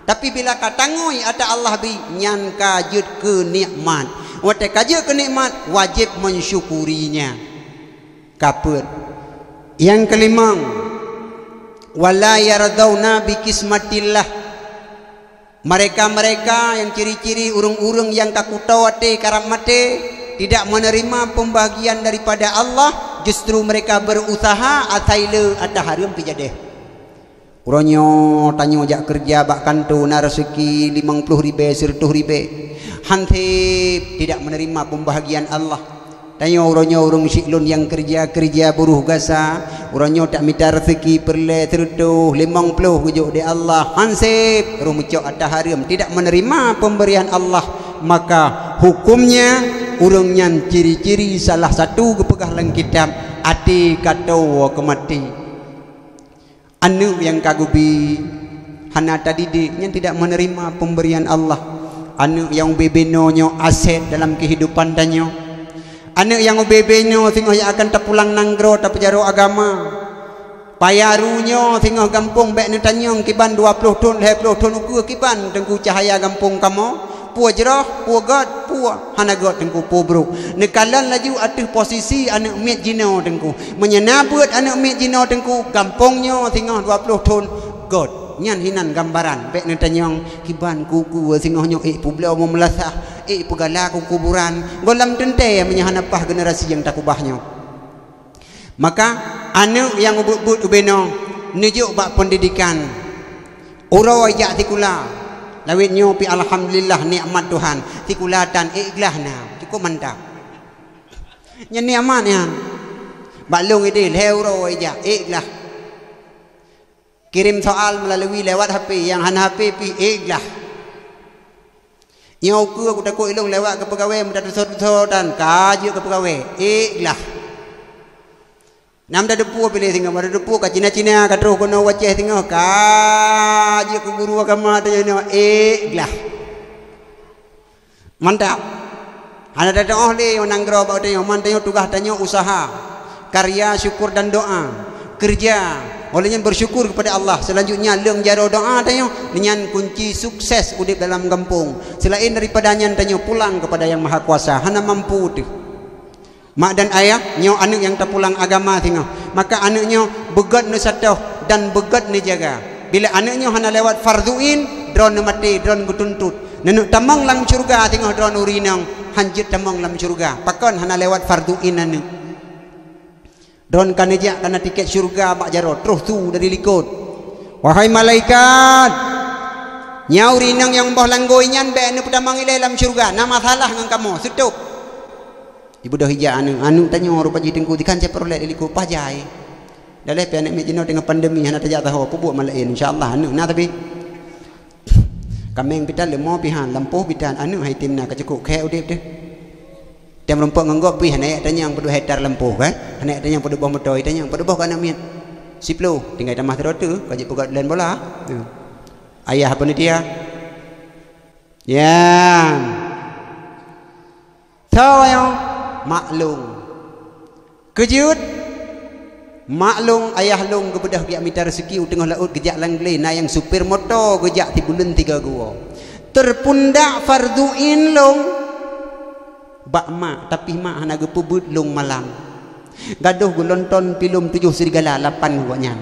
Tapi bila ka tangui ata Allah bri, nyan ka jeuet keu nikmat. Watée ka jeuet keu nikmat, wajéb mensyukurinya. Ka peuet. Nyang keulimong, wala yardauna bi kismatillah. Mereka-mereka yang ciri-ciri ureuëng-ureuëng nyang ka kuto até karab maté, tidak menerima pembagian daripada Allah, justru mereka berusaha asai le ata hareuem pih jadeh. Uroe nyoe tanyoe jak keureuja bak kantô na raseuki limong ploh ribée, sireutôh ribée, han sép tidak menerima pembahagian Allah. Tanyoe uroe nyoe ureuëng syiek lôn nyang keureuja-keureuja buruh gasa, uroe nyoe tak mita raseuki peureulée sireutôh limong ploh geujok di Allah, han sép roh meucok ata hareuem, tidak menerima pemberian Allah, maka hukumnya ureuëng nyan ciri-ciri salah satu geupeugah lam kitab, até ka toe keu maté. Aneuëk nyang ka geubi hana tadidik, nyan tidak menerima pemberian Allah. Aneuëk nyang ubé-bé nyoe aset dalam kehidupan tanyoe. Aneuëk nyang ubé-bé nyoe singoh nyang akan tapulang nanggroe tapeujaroe agama. Payaru nyoe singoh gampông bék neutanyong kiban dua ploh thon, lhée ploh thon ukeue kiban teungku cahya gampông kamoe. Peue jroh, peue gét, peue hana gét teungku, peue brok. Neukalon laju ateueh posisi aneuëk miet jinoe teungku. Meunyoe na beuet aneuëk miet jinoe teungku, gampông nyoe singoh dua ploh thon gét. Nyan hinan gambaran, bék neutanyong kiban kuku singoh nyoe ék peubloe meumeulasah, ék peugala keu kuburan. Gohlom teuntée meunyoe hana paih generasi nyang takubah nyoe. Maka aneuëk nyang ubeuet-beuet ubé nyoe neujok bak pendidikan. Uroe jak sikula, lawét nyoe pih alhamdulillah nikmat Tuhan, sikula tan ék glah na, cukup mantap. Nyan nikmat nyan. Bak lôn idéh lhée uroe jak ék glah. Kirém soal meulalu lewat H P, nyang hana H P pih ék glah. Nyoe ukeue kutakot ilôn lewat keu peugawée meutateuso-teuso tan ka jeuet keu peugawée, ék glah. Nam tateupeue piléh singoh, meutateupeue ka Cina-Cina ka troh keunoe u Aceh singoh ka jeuet keu guru agama tanyoe nyoe, ék glah. Mantap. Hana tatu'oh lé nanggroe bak tanyoe, man tanyoe tugaih tanyoe usaha, karya, syukur dan doa, kerja. Oleh nyan bersyukur kepada Allah. Selanjutnya leung jaroe doa tanyoe, nyan kunci sukses udeb dalam gampông. Selain daripada nyan tanyoe pulang kepada Yang Maha Kuasa, hana mampu teuh. Mak dan ayah, nyoe aneuëk nyang tapulang agama singoh. Maka aneuëk nyoe beugét neusatoh dan beugét neujaga. Bila aneuëk nyoe hana lewat fardhu ain, droeneuh maté, droeneuh geutuntot. Neuneuk tamong lam syeuruga singoh droeneuh ureuëng inong, han jeuet tamong lam syeuruga. Pakon hana lewat fardhu ain aneuëk. Droeneuh ka neujak kana tiket syeuruga bak jaroe, troh su dari likot. Wahai malaikat, nyoe ureuëng inong nyang boh langgôi nyan bék neupeutamong ilée lam syeuruga, na masalah ngon kamoe, seutôb. Ibeudôh ija aneuëk, aneuëk tanyoe rupa jih teungku, dikhan cit peureulée di likot, paih jai. Daleh pih aneuëk miet jinoe teungoh pandemi hana tajak sahoe, peubuet malaén, insya Allah aneuëk na tapi. Kaméng pih tan, leumo pih han, lampôh pih tan, aneuëk hai tem na ka cukôp khée udeb teuh. Tem rumpok ngon gob pih hana jak tanyong padub hektar lampôh kan? Hana jak tanyong padub boh moto, tanyong padub boh keu aneuëk miet. Siploh, tinggai tamah sidroe teuh, ka jeuet peugöt laén bola. Ayah panitia. Ya. Soe nyoe? Mak lôn. Keu jeuet, mak lôn, ayah lôn geubeudôh geujak mita raseuki u teungoh laôt, geujak lam glé, na nyang supir moto geujak sibuleuen tiga gua. Teupundak fardhu ain lôn bak mak, tapi mak hana geupeubeuet lôn malam. Gadôh geulonton pilom tujoh serigala lapan gobnyan.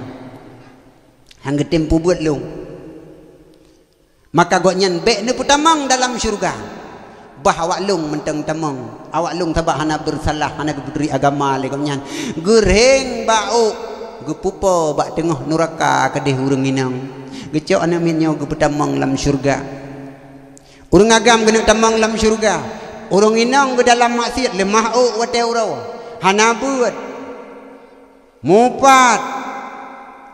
Han geutem peubeuet lôn. Maka gobnyan bék neupeutamong dalam syeuruga. Bah awak lôn mantong tamong. Awak lôn sabab hana beusalah, hana geupeuturi agama lé gobnyan. Geurheng bak ôk, geupupo bak teungoh nuraka keudeh ureuëng inong. Geucok aneuëk miet nyoe geupeutamong lam syeuruga. Ureuëng agam geuneuk tamong lam syeuruga. Ureuëng inong geudalam maksiat, leumah ôk watée uroe. Hana beuet. Mupat.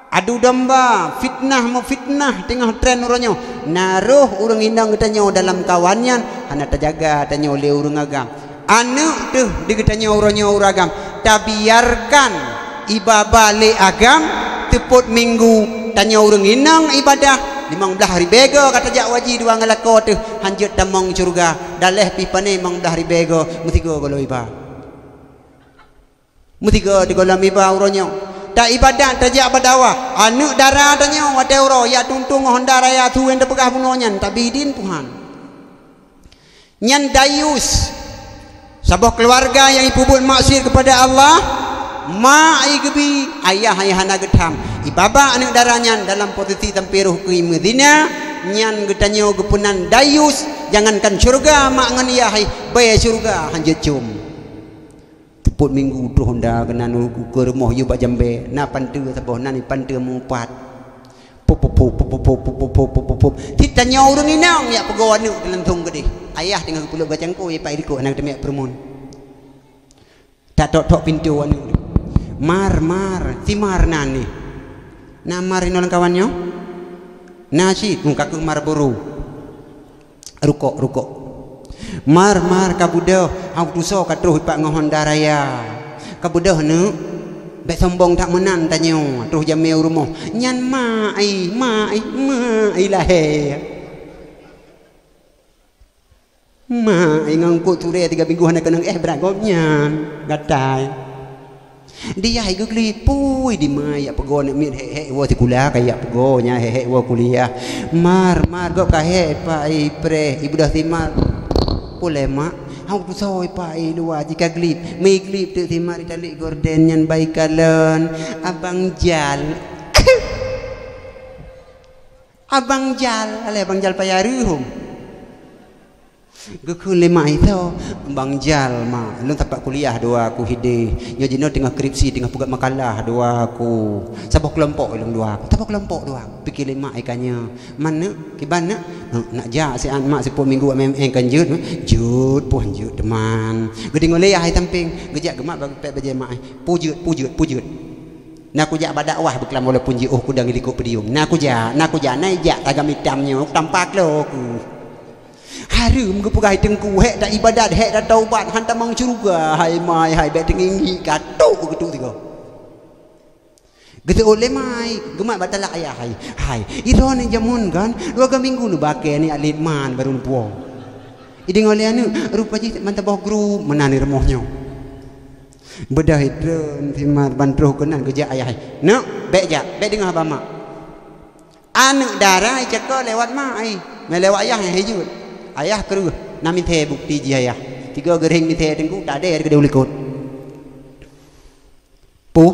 Adu domba, fitnah meufitnah teungoh tren uroe nyoe. Na roh ureuëng inong geutanyoe dalam kawan nyan, hana tajaga tanyoe lé ureuëng agam. Aneuëk teuh di geutanyoe uroe nyoe ureuëng agam, tabiarkan iba-ba lé agam, teupot minggu tanyoe ureuëng inong ibadah, limong blaih ribée goe ka tajak waji dua ngon lakoe teuh, hanjeuet tamong syeuruga, daleh pih pané limong blaih ribée goe, meusigoe gohlom iba. Meusigoe di gohlom iba uroe nyoe. Ta ibadat tajak bak dakwah, aneuëk dara tanyoe watée uroe, jak tueng-tueng ngon honda raya su nyang teupeugah bunoe nyan, tabi idin Tuhan. Nyan dayus. Saboh keuluwarga nyang jipeubuet maksiat keupada Allah, ma ai geubi, ayah ai hana geutham. Iba-ba aneuëk dara nyan dalam posisi sampoe roh keu meuzina, nyan geutanyoe geupeunan dayus, jangankan syeuruga mak ngon yah ai, bée syeuruga hanjeuet com. Teupot minggu troh honda keunan ukeue rumoh yue bak jambée, na panteue saboh, na ni panteue mupat. Pup, pup, pup. Cit tanyoe ureuëng inong jak peugoe aneuëk teuh langsong keudeh. Ayah teungoh geupeuleuk gacangko, ipak i likot hana geuteumiet peureumeun. Tak tok-tok pintoe aneuëk teuh. Mar, mar, si mar na neh. Na mar inoe lam kawan nyoe? Na cit, muka keuh mar buru. Rukok, rukok. Mar, mar, ka beudôh, hau tusoe ka troh ipak ngon honda raya. Ka beudôh neuk, bék sombong that meunan tanyoe, troh jamé u rumoh. Nyan ma ai, ma ai, ma ai lahé. Ma ai ngon kok turée tiga minggu hana keunong éh brat gobnyan, gatai. Di yah i geuglipui di ma jak peugoe aneuëk miet hék-hék woe sikula ka jak peugoe nyan hék-hék woe kuliah. Mar, mar gob ka hék ipak i preh, i beudôh si mar. Ulée mak, hau tusoe ipak i luwa jika glip. Meuglip teuk si mar italek gorden nyan bai kalon. Abang Jal. Abang Jal, alah Abang Jal payah reuhom. Geukheun lé mak, "Isoe, Bang Jal, mak, lôn sapat kuliah dua ku hideh. Nyoe jinoe teungoh skripsi, teungoh peugét makalah dua ku. Saboh keulompok lôn dua ku, saboh keulompok dua ku." Pike lé mak ikan nyoe, "Man neuk, kiban neuk?" "Neuk, nak jak siat mak, siploh minggu M M N kan jeuet." "Jeuet, poh jeuet teuma." Geudeungoe lé yah i sampéng, geujak geumat bak pet bajée mak, "Peue jeuet, peue jeuet, peue jeuet?" "Na kujak bak dakwah beuklam walaupun jiôh kudang i likot podium. Na kujak, na kujak, na ijak tagam itam nyoe, tampak lo ku." Hareuem geupeugah teungku, hék ta ibadat, hék ta taubat, han tamong syeuruga, hai mai, hai bék teunginggi, ka tok geutuk sigoe. Geuseuôt lé mai, geumat bak talak ayah hai. Hai, idroe ni jameun kan, dua ga minggu neubakée ni alet man barô neupuwoe. Ideungoe lé aneuëk, rupa jih mantong boh grup meunan di rumoh nyoe. Beudôh idroe si mar ban troh keunan geujak ayah hai. Neuk, bék jak, bék deungoe haba mak. Aneuëk dara icakoe lewat mak ai, meulewat ayah nyang hijeuet. Ayah kreueh, na mithée bukti jih ayah. Tiga geuring mithée teungku, tadée keudeh u likot. Puh,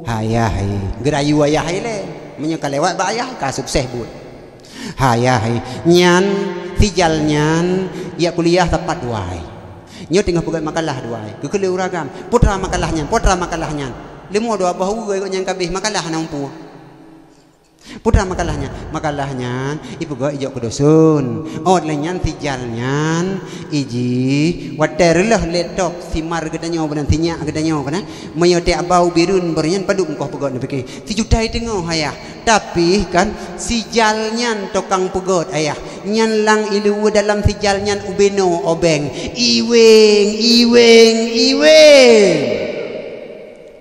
ayah ai, geurayu ayah ai lé. Meunyoe ka lewat bak ayah, ka sukses buet. Ayah ai, nyan, si Jal nyan, jak kuliah sapat dua ai. Nyoe teungoh peugét makalah dua ai. Geukheun lé ureuëng agam, "Putra makalah nyan, putra makalah nyan." Leumo dua boh uroe gobnyan ka abéh makalah hana muphom. Putra makalah nyan, makalah nyan ipeugah ijok keu dusun. Ôt lheueh nyan si Jal nyan iji watée reuloh lé top si mar geutanyoe beunan, si nyak geutanyoe keunan. Meunyoe tiek bau bireuen baroe nyan padub meukoh peugét neupike. Sijuta iteungoh ayah. Tapi kan si Jal nyan tukang peugét ayah. Nyan lam ileue dalam si Jal nyan ubeno obeng. Iweng, iweng, iweng.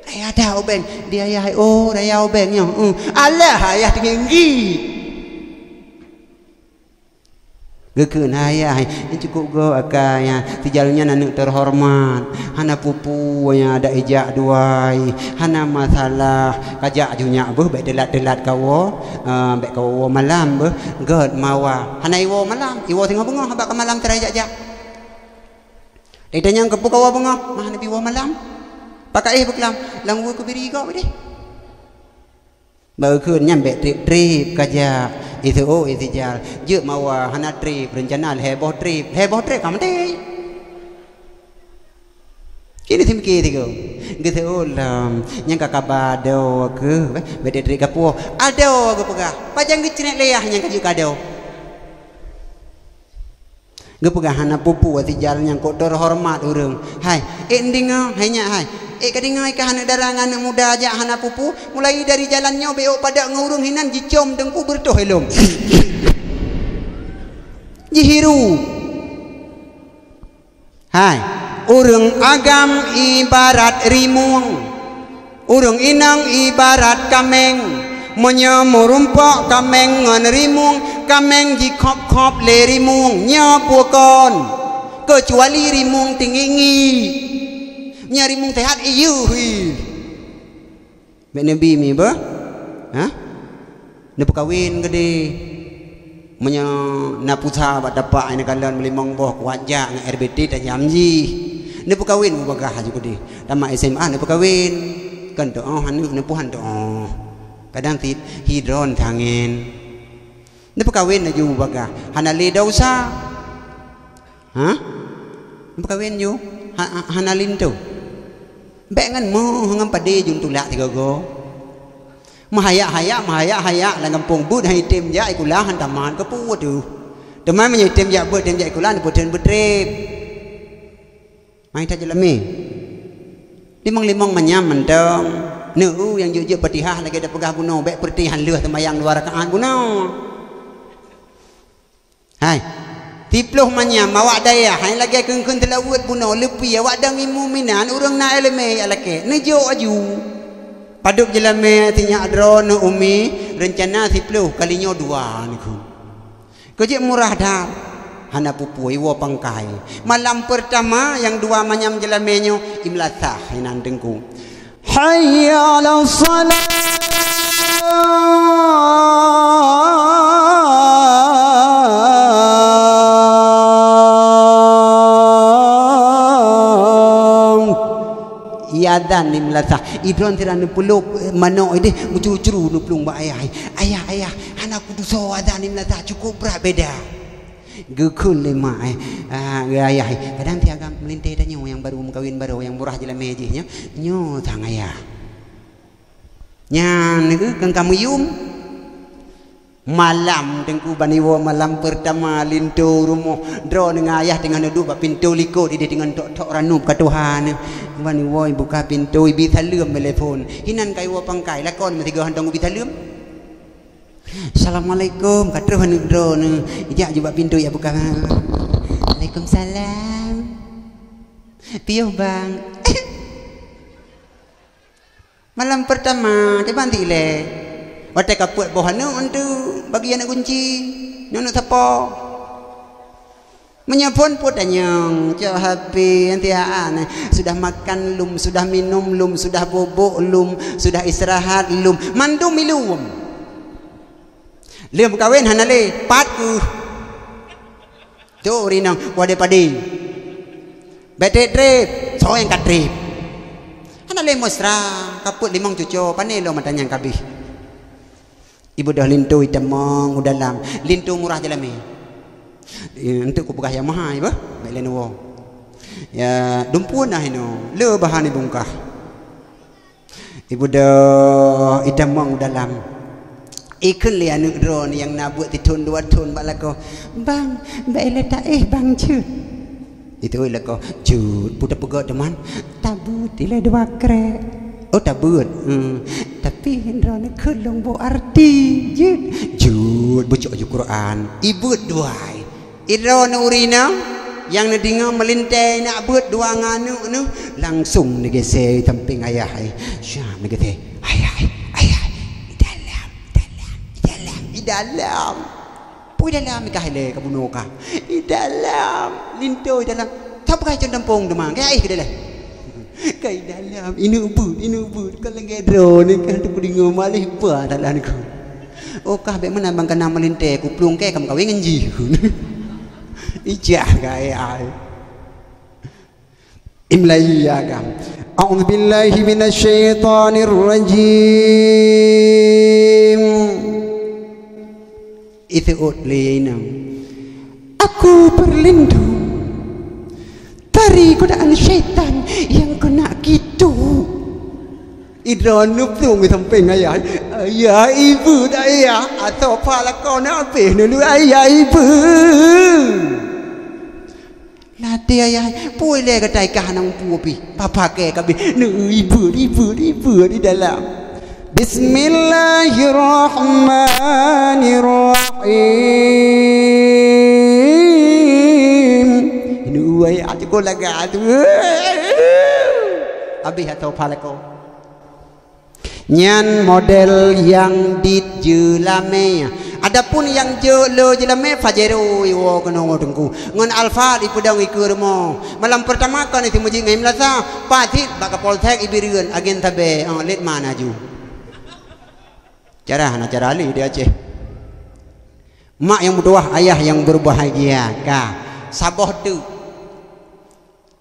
Hai ada obeng, di ayah hai, oh, raya obeng nyoe. Hmm. Alah, ayah teunginggi. Geukheun ayah hai, cukup goe akai nyan. Si Jal nyan aneuëk teuhoreumat. Hana peue-peue nyang ada ijak dua ai. Hana masalah. Kajak ju nyak beuh, bék teulat-teulat kawoe. Ah, bék kawoe malam beuh. Gét mawa. Hana iwoe malam. Iwoe singoh beungoh, bak ka malam teurai jak-jak. Ditanyong keupeue kawoe beungoh, mah neubi woe malam. Pakak éh beuklam, lam ukeue biri gob deh. Bak ukeue nyan bék treb-treb kajak. Iseuôt, oh, isi Jal. Jeuet mawa hana treb, reuncana lhée boh treb. Lhée boh treb ka maté. Kini simike sigoe. Geuseuôt lom, nyang ka kaba adoe keuh, bék treb-treb kapoh. Adoe geupeugah, pajan geucrét lé yah nyang ka jeuet keu adoe. Geupeugah hana peue-peue, watèe jalan nyang kok teuhoreumat ureueng. Hai, ék deungoe, hai nyak hai. Ék ka deungoe kah aneuk dara ngon aneuk muda jak hana peue-peue? Mulai dari jalan nyoe bék padub ngon ureueng hinan jicom teungku beureutoh ilom. Jihiru. Hai, ureueng agam ibarat rimueng. Ureueng inong ibarat kaméng, meunyoe meurumpok kaméng ngon rimueng, kaméng jikhôb-khôb lé rimueng, nyoe peue kon? Keucuali rimueng teungiek-ngiek. Nyoe rimueng seuhat, iyeuh, iyeuh. Bèk neubi mi beuh? Hah? Neupeukawen keudeh. Meunyoe na pulsa bak tapak, hana kalon meulimong boh, kuat jak ngon R B T tajam jih. Neupeukawen mubagah aju keudeh. Tamat S M A neupeukawen. Kan teuh, oh, aneuk neupuhan teuh, oh. Kadang sit hidron tangen. Neupeukawen aju mubagah. Hana lé desya. Hah? Neupeukawen ju? Ha, ha, hana linto. Bèk ngon meuh ngon padé jun tulak sigoe-goe. Meuhayak-hayak, meuhayak-hayak lam gampông, beuet han item jak sikula han tamat, keupeue teuh. Teuma meunyoe item jak beuet, item jak sikula, neupeutheun beutrép. Mai that jeulamé. Limong-limong manyam mantong. Neu nyang jeuet-jeuet Fatihah lagèe tapeugah bunoe, bèk peureutih han lheueh seumayang dua rakaat bunoe. Hai. Siploh manyam awak dayah, hai lagèe kheun-kheun seulaweuet bunoe, leupie awak dang ilmu minan, ureueng na ileumèe jak lakèe. Neujok aju. Padub jeulamé sinyak droeneuh umi, reuncana siploh kali nyoe dua neukheun. Keu jeuet murah that, hana peue-peue, iwoe pangkai. Malam peurtama nyang dua manyam jeulamé nyoe, imeulasah inan teungku. Hayya 'alas shalah. Iazan di meulasah. Idron sira neupeulop manok ideh, meucuru-curu neuplueng bak ayah. "Ayah, ayah, hana kutusoe azan di meulasah, cukôp brat beda." Geukheun lé mak, eh, ah, geu ayah, eh. Kadang tiagam meulintèe tanyoe nyang baru meukawen baroe, nyang murah jeulamé jih nyoe. Nyoe sang ayah. Nyan geuh keu ka meuyum. Malam teungku ban iwoe malam peurtama linto rumoh. Droeneuh ngon ayah teungoh neuduek bak pintoe likôt, ideh teungoh tok-tok ranup ka tuha nyoe. Ban iwoe ibuka pintoe, ibi saleuem lé phôn. Inan ka iwoe pangkai, lakon meusigoe hantom ibi saleuem. "Assalamualaikum," ka troh aneuk droeneuh. Ijak ju bak pintoe, ijak buka. "Waalaikumsalam." "Piôh, Bang." Malam peurtama, kiban ti ilèe. Watèe ka peuet boh aneuk, enteuk bagi aneuk gunci. Nyoe aneuk sapo? Meunyoe phôn peuet tanyong, cok H P, nanti aan. Sudah makan lom, sudah minum lom, sudah bobok lom, sudah istirahat lom. Mandum ilom. Lheueh meukawen hana lé, pat keuh. Tu ureueng inong, padé-padé. Bèk trép-trép, soe nyang ka trép. Hana lé mesra, ka peuet limong cuco, pané lom mata nyang ka abéh. Ibeudôh linto itamong u dalam, linto murah jeulamé. Eh, enteuk kupeugah nyang mahai beuh, bèk lé neuwoe. Ya, dumpeue na inoe, le bahan ibungkah. Ibeudôh itamong u dalam. Ikheun lé aneuk droeneuh nyang na beuet sithon dua thon bak lakoe, "Bang, bèk ilèe taéh, Bang, jeuet." Itu lakoe, "Jeuet, peue tapeugah teuma?" "Tabeuet ilèe dua krek." "Oh, tabeuet." "Hmm." "Tapi droeneuh kheun lôn bôh arti." "Jeuet." "Jeuet, beucok ju Quran." Ibeuet duai. Idroeneuh ureueng inong nyang neudeungoe meulintèe nak beuet dua ngon aneuk neuh, langsong neugisé sampéng ayah, eh. Syah neugisé, "Ayah, eh, ayah, eh, i dalam, i dalam, i dalam, i dalam." "Peue i dalam?" "Ikah ilèe ka bunoe kah." "I dalam, linto i dalam." "Sapeue kah icon tampông teuma, kah ayah keu dalam?" "Ka i dalam, ineuk beuet, ineuk beuet, ka lagèe droeneuh, ka teupeudeungoe malèh ba dalam keu. Oh, kah bèk meunan bang, kana meulintèe, kuplueng kèe ka meukawen ngon jih." Ijak ka ai-ai. Imlai ya kan. A'udzubillahi minasyaitonirrajim. Iseuôt lé inong. Aku berlindung dari godaan syaitan yang kena kitu. Idroeneuh plueng sampéng ayah. Ayah, ibeuet ayah. Atau pha lakoe na abéh neulheueh ayah, ibeuet. Lateh ayah, pue lé gata ka hana mupu pih. Papa ke kabeh, neu ibeuet, ibeuet, ibeuet di dalam. Bismillahirrahmanirrahim. Neu ayah cukup lagak tu. Habis atau paleko. Nyan model nyang dit jeulamé. Adapun nyang jeuet le jeulamé, Pajero iwoe keunoe Teungku. Ngon Alphard ipeudong ikeue rumoh. Malam peurtama kon isi meujieb ngon Imlasa, patit bak Kapolsek Ibireuen, agen sabe, oh, let mana ju. Cara hana cara lé di Aceh. Mak nyang meutuwah, ayah nyang berbahagia, ka. Saboh teuk.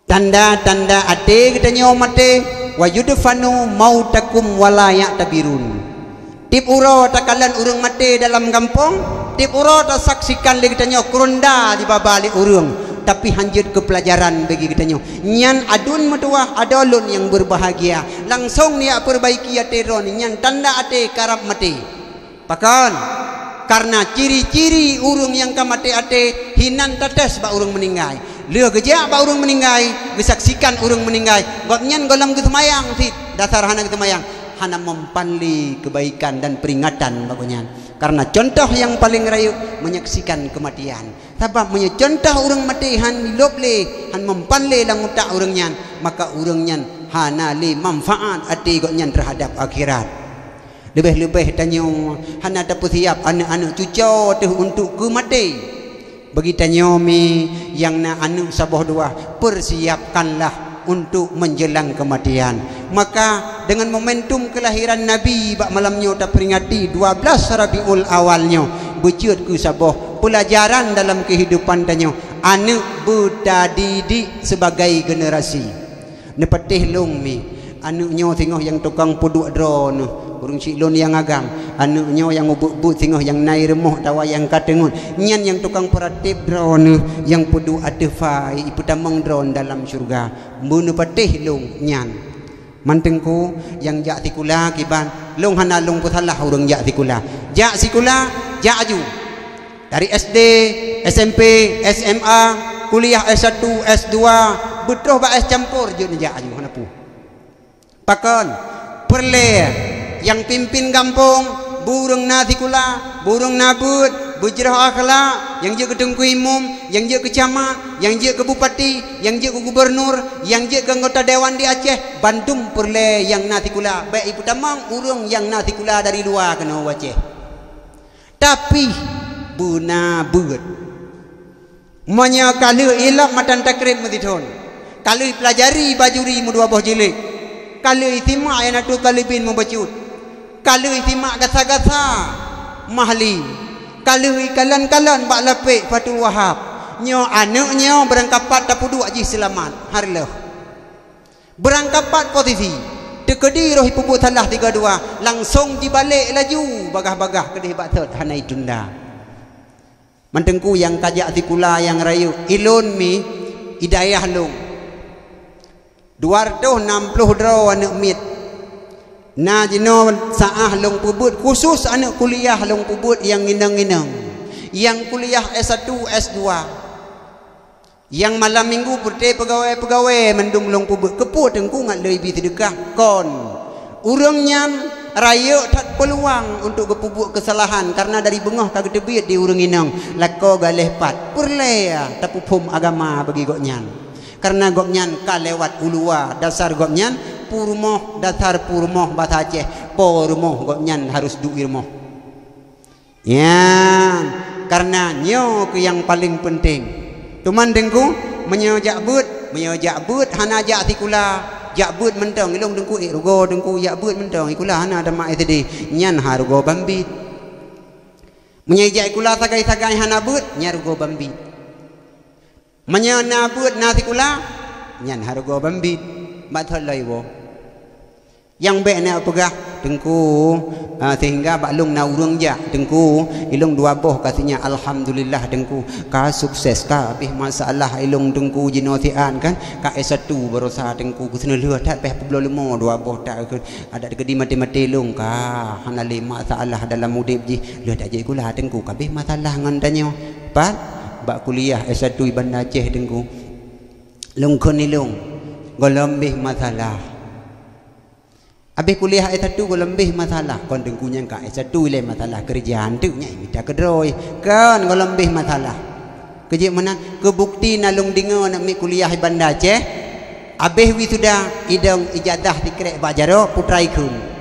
Tanda-tanda até geutanyoe maté, "Wa yudfanu mautakum wa la ya'tabirun." Tiep uroe takalon ureuëng maté dalam gampông, tiep uroe tasaksikan lé geutanyoe keuronda jibaba lé ureuëng, tapi hán jeuet keu peulajaran bagi geutanyoe. Nyan aduen meutuwah, adoe lôn nyang berbahagia. Langsong neujak peurbaiki até droeneuh, nyan tanda até karab maté. Pakon? Karena ciri-ciri ureuëng nyang ka maté até hinan tates bak ureuëng meuninggai. Lheueh geujak bak ureuëng meuninggai, geusaksikan ureuëng meuninggai, gobnyan gohlom geuseumayang cit, dasar hana geuseumayang, hana mempan lé keubaikan dan peuringatan bak gobnyan. Karena contoh nyang paleng rayeuk menyaksikan keumatian. Sabab meunyoe contoh ureuëng maté hán lheueh lé, hán mempan lé lam utak ureuëng nyan, maka ureuëng nyan hana lé manfaat até gobnyan terhadap akhirat. Leubeh-leubeh tanyoe hana tapeusiab aneuëk-aneuëk cucoe teuh untuk keu maté. Bagi tanyoe mi nyang na aneuëk saboh dua, persiapkanlah untuk menjelang kematian. Maka, dengan momentum kelahiran Nabi bak malam nyoe taperingati dua belas Rabiul Awal nyoe, beuceuet keu saboh peulajaran dalam kehidupan tanyoe, aneuëk beutadidik sebagai generasi. Neupatéh lôn mi, aneuëk nyoe singoh nyang tukang peuduek droeneuh, ureuëng syiek lôn nyang agam, aneuëk nyoe nyang ubeuet-beuet singoh nyang na i rumoh atawa nyang ka teungeut, nyan nyang tukang peuratéb droeneuh, nyang peuduek ateueh fa, ipeutamong droeneuh dalam syeuruga. Beuneupatéh lôn nyan. Man Teungku, nyang jak sikula kiban, lôn hana lôn peusalah ureuëng jak sikula. Jak sikula, jak aju. Dari S D, S M P, S M A, kuliah S satu, S dua, beutroh bak S campur jeuet neujak aju hana peue. Pakon? Peureulée nyang pimpin gampông, beu ureuëng na sikula, beu ureuëng na beuet, beujroh akhlak, nyang jeuet keu teungku imum, nyang jeuet keu camat, nyang jeuet keu bupati, nyang jeuet keu gubernur, nyang jeuet keu anggota dewan di Aceh, bandum peureulée nyang na sikula, bék ipeutamong ureuëng nyang na sikula dari luwa keunoe u Aceh. Tapi beuna beuet. Meunyoe ka lheueh ilab matan takrib meusithon, ka lheueh pelajari bajuri meudua boh jilid, ka lheueh simak I'anatut Thalibin mubacut, ka lheueh simak gasa-gasa Mahli, ka lheueh kalon-kalon bak lapék Fathul Wahab, nyoe aneuëk nyoe beurangkapat tapeuduek jih seulamat, hareuloh. Beurangkapat posisi, teukeudi roh ipeubuet salah tiga dua, langsong jibalek laju bagah-bagah keudeh bak thot hana itunda. Man Teungku nyang ka jak sikula nyang rayeuk, ilôn mi, i dayah lôn. Dua reutôh nam ploh droe aneuëk miet. Na jinoe saah lôn peubuet, khusos aneuëk kuliah lôn peubuet nyang inong-inong. Nyang kuliah S satu, S dua. Nyang malam minggu peureute peugawée-peugawée mandum lôn peubuet. Keupeue Teungku ngat lé ibi seudeukah? Kon. Ureuëng nyan rayeuk that peuluang untuk geupeubuet keusalahan, kareuna dari beungoh ka geuteubiet di ureuëng inong, lakoe galeh pat. Peureulée tapeuphom agama bagi gobnyan. Kareuna gobnyan ka lewat uluwa, dasar gobnyan peurumoh, dasar peurumoh basa Aceh, po rumoh gobnyan harus duek i rumoh. Nyan, kareuna nyoe keuh nyang paleng peunteng. Teuma Teungku, meunyoe jak beuet, meunyoe jak beuet hana jak sikula, jak beuet mantong, ilôn Teungku ék rugoe Teungku jak beuet mantong, sikula hana tamat S D, nyan ha rugoe bambiet. Meunyoe jak sikula sagai-sagai hana beuet, nyan rugoe bambiet. Meunyoe na beuet na sikula, nyan ha rugoe bambiet, bak thot lom iwoe. Nyang bék na peugah, Teungku, ah, sehingga bak lôn na ureuëng jak, Teungku, ilôn dua boh ka sinyak, alhamdulillah, Teungku, ka sukses, ka habéh masalah ilôn, Teungku, jinoe siat kan, ka S satu baroesa, Teungku, geuseuneulheueh that, pih peubloe leumo dua boh that, adak teukeudi maté-maté lôn, ka hana lé masalah dalam udeb jih, lheueh tajak sikula, Teungku, ka habéh masalah ngon tanyoe. Pat, bak kuliah S satu i Banda Aceh, Teungku. Lôn kheun ilôn, gohlom beh masalah. Abeh kuliah S satu gohlom beh masalah, kon teungku nyang ka S satu ilée masalah keureuja, anteuk nyan mita keudroe. Kon gohlom beh masalah. Keujeuet meunan, keu bukti na lôn deungoe aneuk miet kuliah di Banda Aceh, abeh wisuda idong ijazah sikrek bak jaroe, putra ikheun.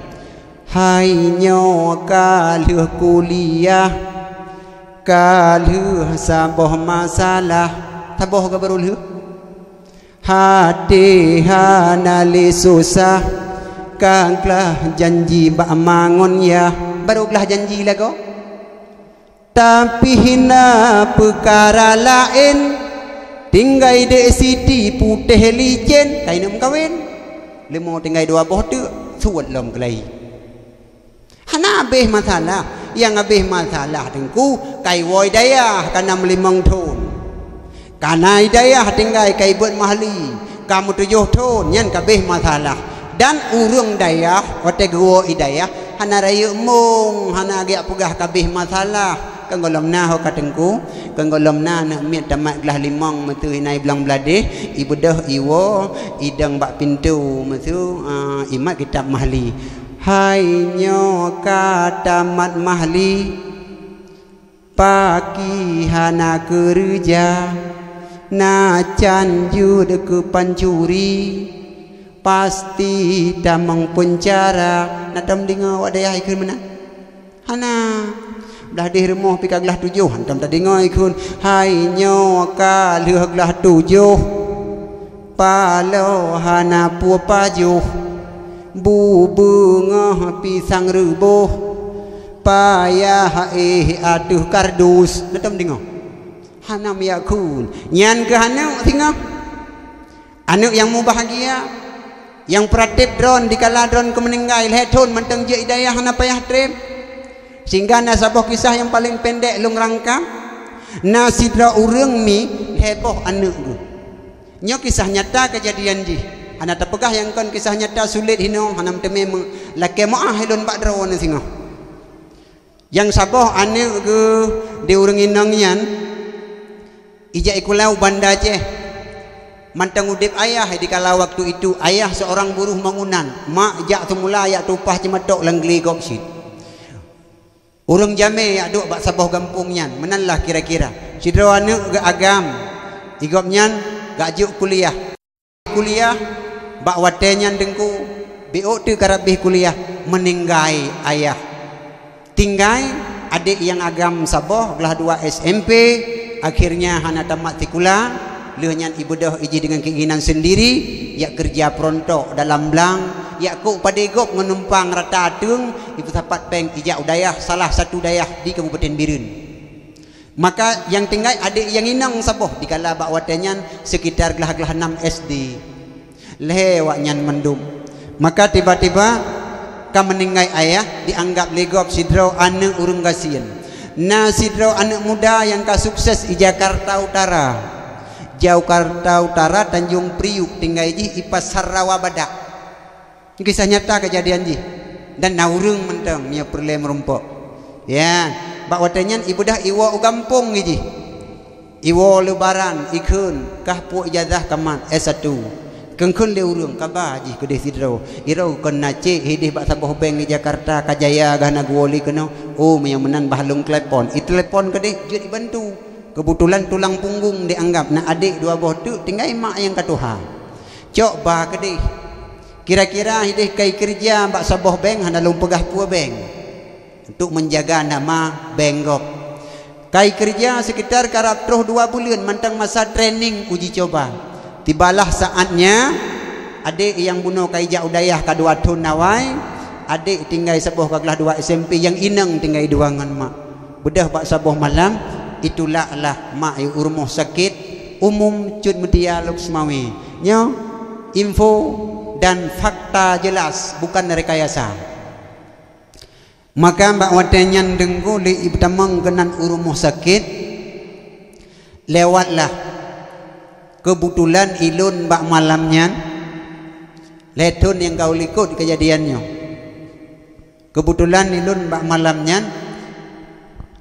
Hai nyoe ka lheueh kuliah, ka lheueh saboh masalah. Saboh ka barô lheueh. Até hana lé susah, ka glah janji bak mangon yah. Barô glah janji lagoe. Tapi hina peukara laén, tinggai dek Siti putéh licén, ka ineuk meukawen. Leumo tinggai dua boh teuk, suet lom keulayi. Hana abeh masalah. Nyang abeh masalah teungku, ka iwoe dayah ka na meulimong thon. Ka na dayah tinggai ka ibeuet mahli, ka meutujoh thon, nyan ka beh masalah. Dan ureuëng dayah watée geuwoe dayah hana rayeuk mong, hana geujak peugah ka beh masalah. Kon gohlom na ho ka teungku, kon gohlom na aneuk miet tamat glah limong meuseu inai blang bladeh, ibeudôh iwoe, idong bak pintoe meuseu, ah, imat kitab mahli. Hai nyoe ka tamat mahli, paki hana keureuja, na can jeuet keu pancuri, pasti tamong peunjara. Na tom deungoe awak dayah ikheun meunan? Hana. Blah deh rumoh pih ka glah tujoh, hantom tadeungoe ikheun, hai nyoe ka lheueh glah tujoh. Paloe hana peue pajoh, bu beungoh pisang reuboh, payah éh ateueh kardus. Na tom deungoe? Hana meujak kheun. Nyan keuh aneuk singoh. Aneuk nyang mubahgia, nyang peuratéb droen dikala droen keu meuninggai lhée thon mantong jeuet dayah hana payah treb. Sehingga na saboh kisah nyang paleng pendek lôn rangkam, na sidroe ureuëng mi lhée boh aneuk geuh. Nyoe kisah nyata keujadian jih. Hana tapeugah nyang kon kisah nyata, sulet hinoe, hana meuteumé lakée meuáh ilôn bak droeneuh singoh. Nyang saboh aneuk geuh di ureuëng inong nyan ijak ikula u Banda Aceh. Mantong udeb ayah dikala waktu itu, ayah seorang buruh bangunan, mak jak seumula jak tumpah ceumatok lam glé gob cit. Ureuëng jamé jak duek bak saboh gampông nyan, meunanlah kira-kira. Sidroe aneuk geuagam, i gobnyan geujak kuliah. Kuliah, bak watée nyan teungku, biôk teuk karab beh kuliah, meuninggai ayah. Tinggai adek nyang agam saboh, glah dua S M P, akhirnya hana tamat sikula, lheueh nyan ibeudôh ijih deungon keinginan sendiri, jak keureuja peurontok dalam blang, jak kok padé gob ngon numpang rata ateueng, ipeusapat péng ijak u dayah, salah satu dayah di Kabupaten Bireuen. Maka nyang tinggai adek nyang inong saboh dikala bak watée nyan sekitar glah-glah nam S D. Lhée awaknyan mandum. Maka tiba-tiba ka meuninggai ayah dianggab lé gob sidroe aneuk ureuëng gasien. Na sidroe aneuk muda nyang ka sukses i Jakarta Utara. Jakarta Utara, Tanjung Priuk tinggai jih i Pasar Rawa Badak. Kisah nyata keujadian jih. Dan na ureuëng mantong nyoe peureulée meurumpok. Ya, bak watée nyan ibeudôh iwoe u gampông jih. Iwoe leubaran ikheun kah puek ijazah kamat S satu. Kheun-kheun lé ureuëng kaba jih keudeh sidroe. Iroe kon na cek hideh bak saboh bank di Jakarta ka jaya gah na geuwoe lé keunoe. Oh, meunyoe meunan bah lôn telepon. Itelepon keudeh jeuet ibantu. Keubeutulan tulang punggong dianggab na adek dua boh teuk tinggai mak nyang ka tuha. Cok ba keudeh. Kira-kira hideh kai keureuja bak saboh bank hana lôn peugah peue bank, untuk menjaga nama bank gob. Kai keureuja sekitar karab troh dua buleuen mantong masa training uji coba. Tibalah saatnya, adek nyang bunoe kai jak u dayah ka dua thon awai, adek tinggai saboh ka glah dua S M P, nyang inong tinggai dua ngon mak. Beudôh bak saboh malam, itulaklah mak i rumoh sakét umum Cut Mutia Lhokseumawe. Nyoe info dan fakta jelas, bukan rekayasa. Maka bak watée nyan teungku lé ipeutamong keunan u rumoh sakét, lewatlah. Keubeutulan ilôn bak malam nyan, lhée thon nyang ka likot keujadian nyoe. Keubeutulan ilôn bak malam nyan,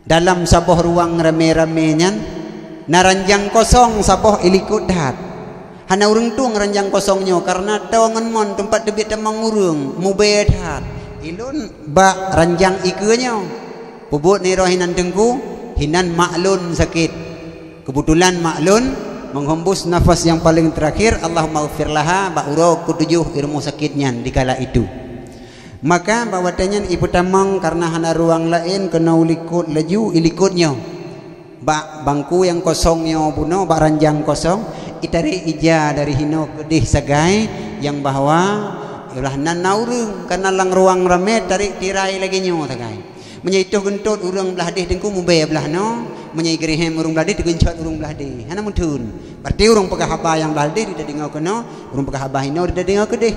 dalam saboh ruang ramé-ramé nyan, na ranjang kosong saboh ilikot that. Hana ureuëng tueng ranjang kosong nyoe, kareuna toe ngon mon teumpat teubiet tamong ureuëng, mubée that. Ilôn bak ranjang ikeue nyoe. Peubuet nirok hinan teungku, hinan mak lôn sakét. Keubeutulan mak lôn meuhembus nafas nyang paleng teurakhir, Allahummaghfir laha, bak uroe keutujoh i rumoh sakét nyan dikala itu. Maka bak watée nyan ipeutamong kareuna hana ruang laén keunoe likot laju ilikot nyoe. Bak bangku nyang kosong nyoe bunoe, bak ranjang kosong, itarek ija dari hinoe keudeh sagai nyang bahwa yolah nan na ureuëng, kareuna lam ruang ramé tarek tirai lagée nyoe sagai. Meunyoe itoh geuntot ureuëng blah deh teungku mubée blah noe, meunyoe geureuhem ureuëng blah deh teuguncot ureuëng blah deh. Hana meutheun. Berarti ureuëng peugah haba nyang blah deh dideungoe keunoe, ureuëng peugah haba hinoe dideungoe keudeh.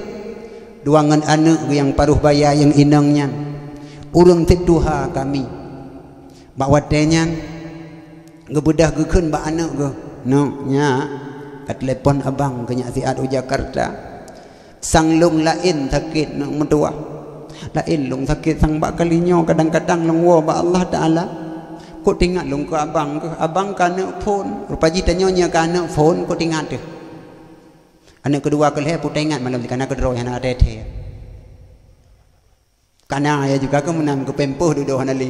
Dua ngon aneuëk geuh nyang paruh baya nyang inong nyan. Ureuëng teutuha kami. Bak watée nyan, geubeudôh geukheun bak aneuëk geuh, "Neuk, nyak, ka teulepon abang keu nyak siat u Jakarta. Sang lôn laén sakét neuk meutuwah. Laén lôn sakét sang bak kali nyoe kadang-kadang lôn woe bak Allah Taala. Kok teuingat lôn keu abang keuh, abang ka neuk phon. Rupa jih tanyoe nyoe ka neuk phon, kok teuingat teuh." Aneuëk keudua keu lhée putée ingat malom dikana keudroe hana thée-thée. Kana ya juga keu meunan keu pempeuh dudoe hana lé.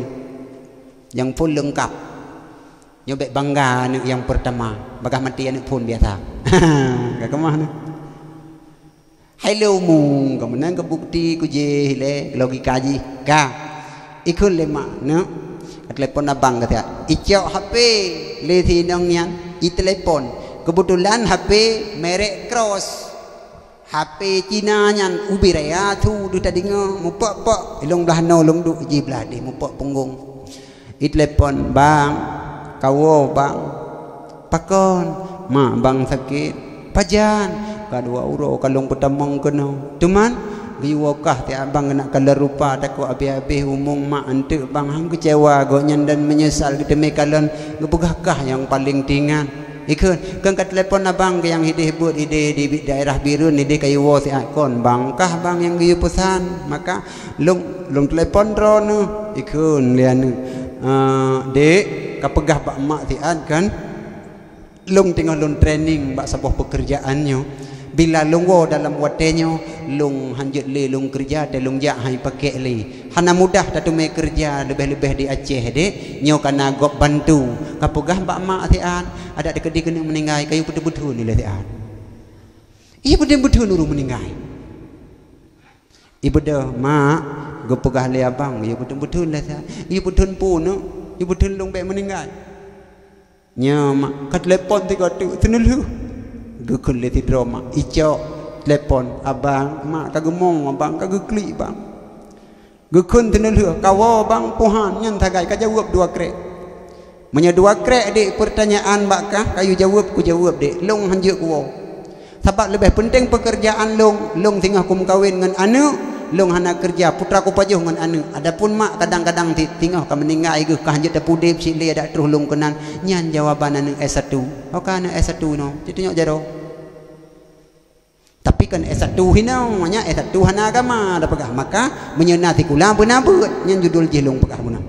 Nyang phon leungkap. Nyoe bék bangga aneuëk nyang peurtama, bagaih maté aneuëk phon biasa. Ka keumah nyoe. Hai lé umum, keu meunan keu bukti keu jih lé logika jih. Ka. Ikheun lé mak, neuk. Ka teulepon abang keu siat. Icok H P lé si inong nyan, iteulepon. Keubeutulan H P merek Cross. H P Cina nyan ubé raya su deuh tadeungoe, mupok-pok, ilong blah noe lôn duek jih blah deh mupok punggong. Iteulepon, "Bang, kawoe bang." "Pakon?" "Mak bang sakét." "Pajan?" "Ka dua uroe ka lôn peutamong keunoe." "Teuma?" "Geuyue woe kah tieb abang keunak kalon rupa, takot habéh-habéh umong mak eunteuk bang." Han keucewa gobnyan dan meunyeusal geuteumé kalon, geupeugah kah nyang paleng teuingat. Ikheun, "Kheun ka teulepon abang keu nyang hideh buet hideh di daerah Bireuen, hideh kayue woe siat." "Kon bang kah bang nyang geuyue peusan?" "Maka lôn, lôn teulepon droeneuh." Ikheun lé aneuëk, "Eh, dek, ka peugah bak mak siat kan? Lôn teungoh lôn training bak saboh peukeurjaan nyoe. Bila lôn woe dalam watée nyoe, lôn hanjeuet lé lôn keureuja, teuh lôn jak hai pakek lé. Hana mudah tateumé keureuja leubeh-leubeh di Aceh, dek. Nyoe kana gob bantu." Ka peugah bak mak siat, "Adak teukeudi keuneuk meuninggai, kayue peuteun-peuteun ilée siat." Iya peuteun-peuteun ureuëng meuninggai. Ibeudôh, "Mak, geupeugah lé abang, yue peuteun-peuteun lé sa, yue peuteun pu neuk, yue peuteun lôn bék meuninggai." "Nyoe, Mak, ka teulepon tiga teuk seuneulheueh." Geukheun lé sidroe mak, "Icok teulepon abang, mak ka geumong abang, ka geuklik bang." Geukheun seuneulheueh, "Kawoe bang, puhan nyan sagai ka jaweueb dua krek." "Meunyoe dua krek dek peurtanyaan bak kah, kayue jaweueb, kujaweueb dek, lôn hanjeuet kuwoe. Sabab leubeh peunteng peukeurjaan lôn, lôn singoh kumeukawen ngon aneuëk, lôn hana keureuja, putra kupajoh ngon aneuëk. Adapun mak kadang-kadang ti-, singoh ka meuninggai geuh, ka hanjeuet tapudeb cit lé adak troh lôn keunan." Nyan jawaban aneuëk S satu. Ho ka aneuëk S satu nyoe, titunyok jaroe. Tapi kan S satu hinoe, nyan S satu hana agama, dah peugah. Maka, meunyoe na sikula beuna beuet, nyan judul jih lôn peugah meunan.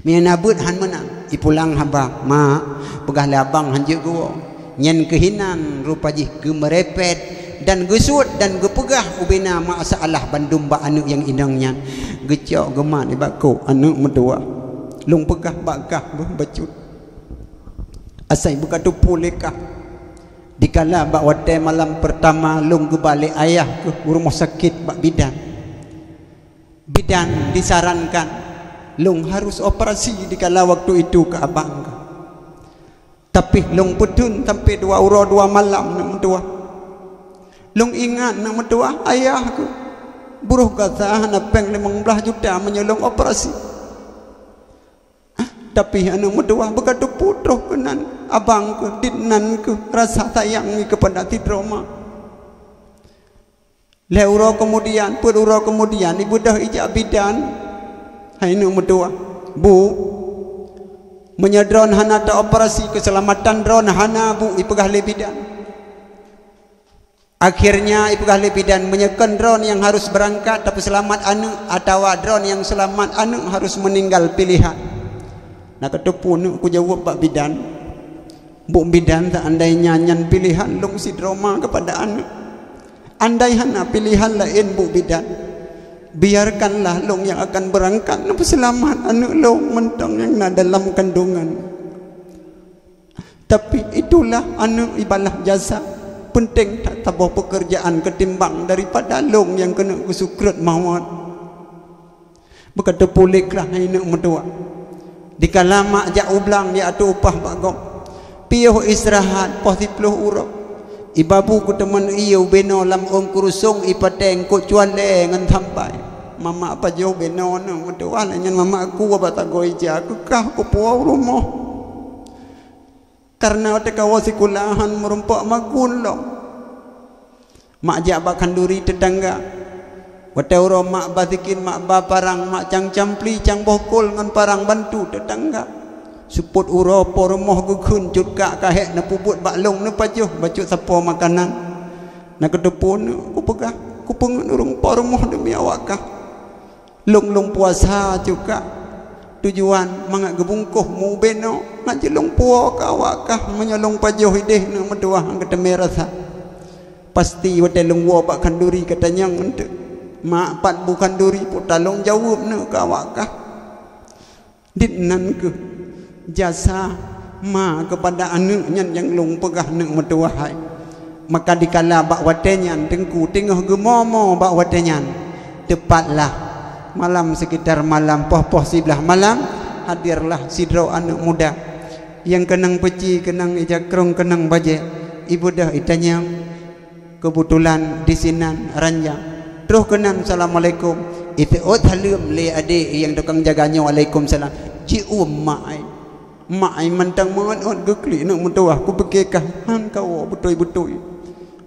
Meunyoe na beuet han meunan, ipulang haba, "Mak, peugah lé abang hanjeuet geuwoe." Nyan keuh inan rupa jih geumeurepet dan geusuet dan geupeugah ubena masalah bandum bak aneuëk nyang inong nyan. Geucok geumat nibak kok aneuëk meutuwah. Lôn peugah bak kah beuh bacut. Asai beukateupeue lé kah. Dikala bak watée malam peurtama lôn geuba lé ayah keuh u rumoh sakét bak bidan. Bidan disarankan lôn harus operasi dikala waktu itu keu abang keuh. Tapi lôn peuteun sampai dua uroe dua malam neuk meutuwah. Lôn ingat neuk meutuwah ayah keuh. Buroh gata hana péng limong blaih juta meunyoe lôn operasi. Tapi aneuëk meutuwah beukateupeue troh keunan abang keuh, dit nan keuh rasa sayang keupada sidroe mak. Lhée uroe keumudian, peuet uroe keumudian, ibeudôh ijak bidan. Hai aneuëk meutuwah, "Bu, meunyoe droen hana taoperasi, keuseulamatan droen hana, Bu," ipeugah lé bidan. Akhirnya ipeugah lé bidan, "Meunyoe kon droen nyang harus beurangkat, tapeuseulamat aneuëk, atawa droen nyang seulamat aneuëk harus meuninggai, piléhan." Na kateupeue neuk kujaweueb bak bidan. Buk bidan, seandainya nyan pilihan lôn sidroe ma keupada aneuk. Andai hana pilihan laén, Buk bidan, biarkanlah lôn nyang akan beurangkat neupeuseulamat aneuk lôn mantong nyang na dalam kandungan. Tapi itulah aneuk ibalah jasa. Peunteng that saboh peukeurjaan keutimbang daripada lôn nyang keuneuk geusukreut mawöt. Beuka teupeu lé krah hai neuk meutuwah. Dikala mak jak u blang, jak ateueh upah bak gob, piôh istirahat poh siploh uroe. Ibabu keu teumon ie u binoe lam ôn keurusong, ipateng kok cualée ngon sampai. Mamak pajoh binoe neuk meutuwah, lagée nyan mamak ku bak sagoe ija, keu kah kupuwoe u rumoh. Kareuna watée kawoe sikula han meurumpok magun lom. Mak jak bak khanduri teutangga. Watée uroe mak ba sikin, mak ba parang, mak cang campli, cang boh kol ngon parang bantu teutangga. Seupôt uroe po rumoh geukheun cut kak ka hék neupeubuet bak lôn neupajoh bacut sapoe makanan. Na keuteupeu neuk kupeugah, kupeungeut ureuëng po rumoh deumi awak kah. Lôn, lôn puasa cukak. Tujuan mangat geubungkoh mu binoe, ngat jeuet lôn puwoe keu awak kah, meunyoe lôn pajoh ideh neuk meutuwah nyang geuteumé rasa. Pasti watée lôn woe bak khanduri ka tanyong eunteuk, "Mak, pat bu khanduri?" Peue ta lôn jaweueb neuk keu awak kah. Dit nan kheueh jasa ma keupada aneuk nyan nyang lôn peugah neuk meutuwah hai. Maka dikala bak watée nyan Teungku teungoh geumo-mo bak watée nyan, teupatlah malam, sekitar malam, poh-poh siblaih malam, hadirlah sidroe aneuk muda nyang keunong peuci, keunong ija krong, keunong bajée, ibeudôh itanyong. Keubeutulan disinan ranjang. Troh keunan, "Assalamualaikum." Iteuôt saleuem lé adé nyang tukang jaga nyoe, "Waalaikumsalam." Jiuem mak ai. Mak ai mantong meuôt-ôt geuklik neuk meutuwah, kupike kah han kawoe beutôi-beutôi.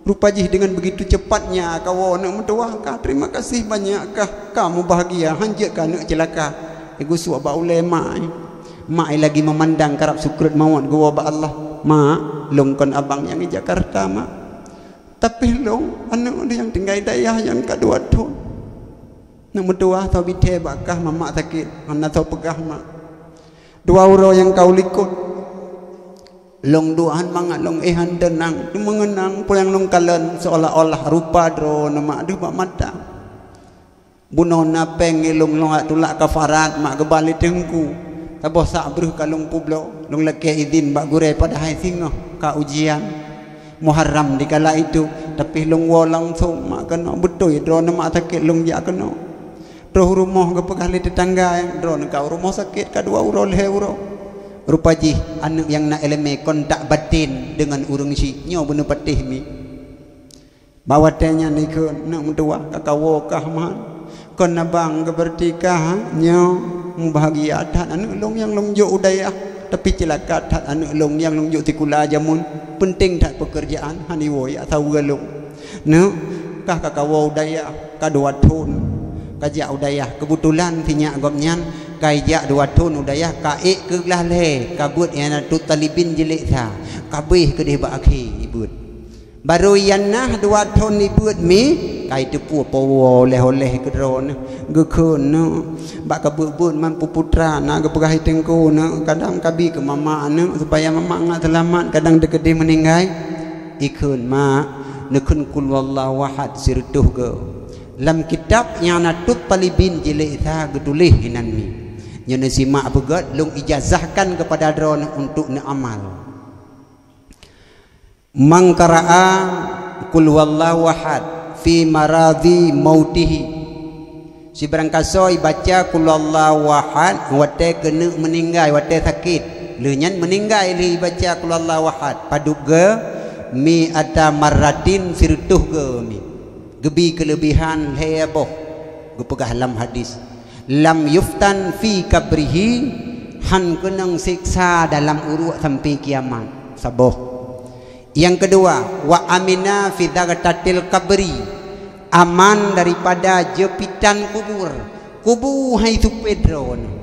Rupa jih deungon beugitu ceupatnya kawoe neuk meutuwah kah. Terima kasih banyak kah, ka mubahgia, han jeuet kah neuk ceulaka. Geusuek bak ulée mak ai. Mak ai lagi meumandang karab sukreut mawöt geuwoe bak Allah. "Mak, lôn kon abang nyang di Jakarta, Mak. Tapi lôn aneuk nyang tinggai dayah nyang ka dua thon. Neuk meutuwah soe bithée bak kah, mamak sakét, hana soe peugah mak. Dua uroe nyang ka u likot, lôn duek han mangat, lôn éh han teunang, meungeunang peue nyang lôn kalon, seolah-olah rupa droeneuh mak deuh bak mata. Bunoe na péng ilôn lôn tulak kafarat, mak geuba lé Teungku. Saboh sak breuh ka lôn peubloe, lôn lakée idhin bak gurée, padahai singoh ka ujian Muharram dikala itu, tapi lôn woe langsong mak keunoe. Beutôi droeneuh mak sakét, lôn jak keunoe." Troh u rumoh geupeugah lé teutangga, "Droeneuh ka u rumoh sakét ka dua uroe lhée uroe." Rupa jih aneuk nyang na iéleumé kontak baten deungon ureuëng syiek nyoe beuneupatéh mi. Bak watée nyan ikheun, "Neuk meutuwah, ka kawoe kah man? Kon abang geubeureuti kah nyoe?" "Mubahgia that aneuk lôn nyang lôn jok u dayah, tapi ceulaka that aneuk lôn nyang lôn jok sikula jameun. Peunteng that peukeurjaan, han iwoe jak saweue lôn. Neuk, kah ka kawoe u dayah, ka dua thon ka jak u dayah. Keubeutulan sinyak gobnyan ka ijak dua thon u dayah, ka ék keu glah lhée, ka beuet ianatut talibin jilek sa, ka béh keudeh bak akhé ibeuet." Barô ianah dua thon ibeuet mi, ka iteupeu po woe oleh-oleh keu droeneuh. Geukheun neuk, bak kabeuet-beuet man peue putra na geupeugah i Teungku neuk, kadang kabi keu mamak neuk supaya mamak ngat seulamat, kadang teukeudeh meuninggai. Ikheun, "Mak, neukheun Qul Huwallahu Ahad sireutôh goe. Lam kitab ianatut talibin jilek sa geutuléh inan mi. Nyoe neusimak beugét, lôn ijazahkan keupada droeneuh untuk neuamal." "Man qara'a Qul Huwallahu Ahad fi maradhi mautihi." Sibarangkasoe ibaca Qul Huwallahu Ahad watée keuneuk meuninggai, watée sakét. Lheueh nyan meuninggai lheueh ibaca Qul Huwallahu Ahad, padub goe, "mi'ata marratin", sireutôh goe mi. Geubi keuleubihan lhée boh, geupeugah lam hadis. "Lam yuftan fi qabrihi", han keunong seksa dalam uruek sampai kiamat. Saboh. Nyang keudua, "wa amina fi dagtatil qabri", aman daripada jeupitan kubur. Kubu hai supée droeneuh.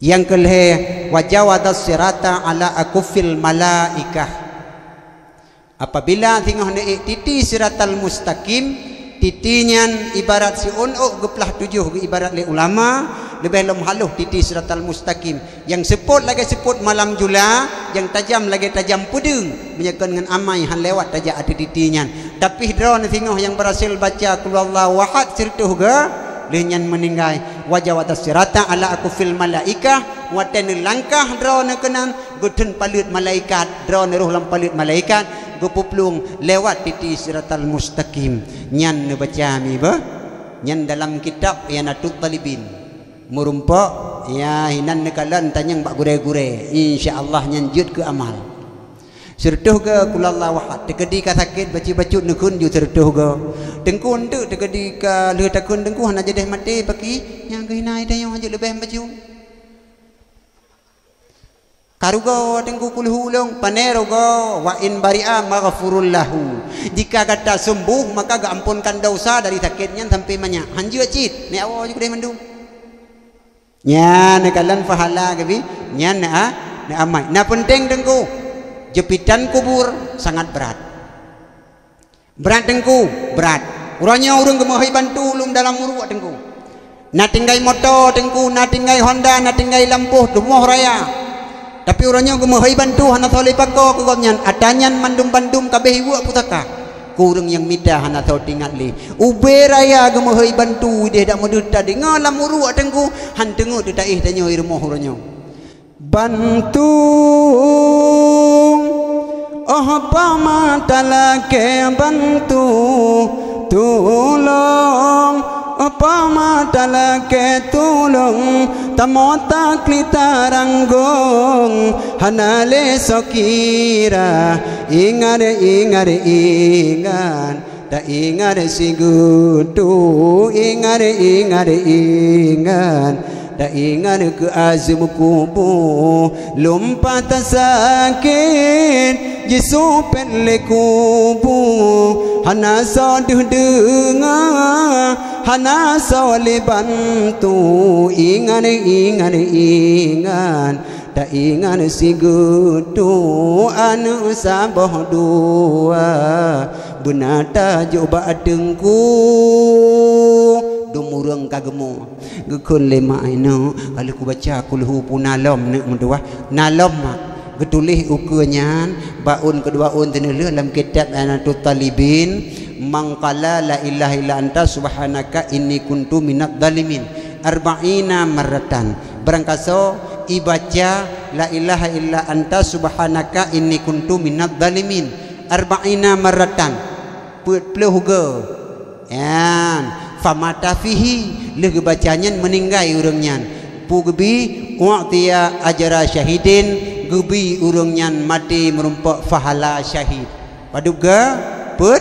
Nyang keulhée, "wa jawaza sirata ala akufil malaikah". Apabila singoh neuék titi siratal mustaqim, titi nyan ibarat siôn ôk geuplah tujoh geuibarat lé ulama, leubeh lom halôh titi siratal mustaqim. Nyang seupôt lagée seupôt malam jula, nyang tajam lagée tajam peudeueng, meunyoe kon ngon amai hán lewat tajak ateueh titi nyan. Tapi droeneuh singoh nyang beurhasil baca Qul Huwallahu Ahad sireutôh go, lheueh nyan meuninggai. Wa jawaza sirata ala akufil malaikah, watée neulangkah droeneuh keunan, geutheun paleuet malaikat, droeneuh rôh lam paleuet malaikat, geupeuplueng lewat titi siratal mustaqim. Nyan neubaca mi beuh. Nyan dalam kitab I'anatut Thalibin. Meurumpok, ya, hinan neukalon tanyong bak gurée-gurée. Insya Allah nyan jeuet keu amal. Sireutôh go Qul Huwallahu Ahad. Teukeudi ka sakét bacut-bacut neukheun ju sireutôh go. Teungku eunteuk teukeudi ka lheueh takheun teungku hana jadeh maté paki nyang geuhina tanyoe jeuet leubeh bacut. Ka rugoe teungku Qul Hu lôn, pane rugoe, wa in bari'a maghfurul lahu. Jika gata sembuh, maka geuamponkan dosa dari sakét nyan sampai manyak. Hanjeuet cit, nèk awoe ju keudeh mandum. Nyan neukalon pahala geubi, nyan na, na amai. Na peunteng teungku, jeupitan kubur sangat brat. Brat teungku, brat. Uroe nyoe ureuëng geumeuhôi bantu lom dalam uruek teungku. Na tinggai moto teungku, na tinggai Honda, na tinggai lampôh, tumoh raya. Tapi uroe nyoe geumeuhôi bantu hana soe lé pakoe keu gobnyan, ata nyan mandum-bandum ka abéh iwuek pusaka. Keu ureuëng nyang mita hana soe teuingat lé. Ubé raya geumeuhôi bantu ideh dak meudeuh tadeungoe lam uruek teungku, han teungeut teuta éh tanyoe i rumoh uroe nyoe. Bantu, oh pama talakée bantu, tulông, oh pama talakée tulông, tamota klita ranggong, hana lé sokira, ingat, ingat, ingat. Taingat sigeutu, ingat, ingat, ingat. Taingat keu azeuem kubu, lumpah tasakét, jisupet lé kubu. Hana soe deuh deungoe, hana soe lé bantu, ingat, ingat, ingat. Taingat sigeutu aneuëk saboh dua, beuna tajok bak teungku. Dum ureuëng ka geumo. Geukheun lé mak inong, ka lheueh kubaca Qul Hu peue na lom neuk meutuwah. Na lom mak. Geutuléh ukeue nyan bak ôn keudua ôn teuneulheueh lam kitab I'anatut Thalibin, "Man qala la ilaha illa anta subhanaka inni kuntu minadh dhalimin arba'ina marratan." Barangkasoe ibaca, "La ilaha illa anta subhanaka inni kuntu minadh dhalimin," arba'ina marratan, peuet ploh go. Nyan, famata fihi, lheueh geubaca nyan meuninggai ureuëng nyan. Peue geubi, u'tiya ajra syahidin, geubi ureuëng nyan maté meurumpok pahala syahid. Padub go, peuet,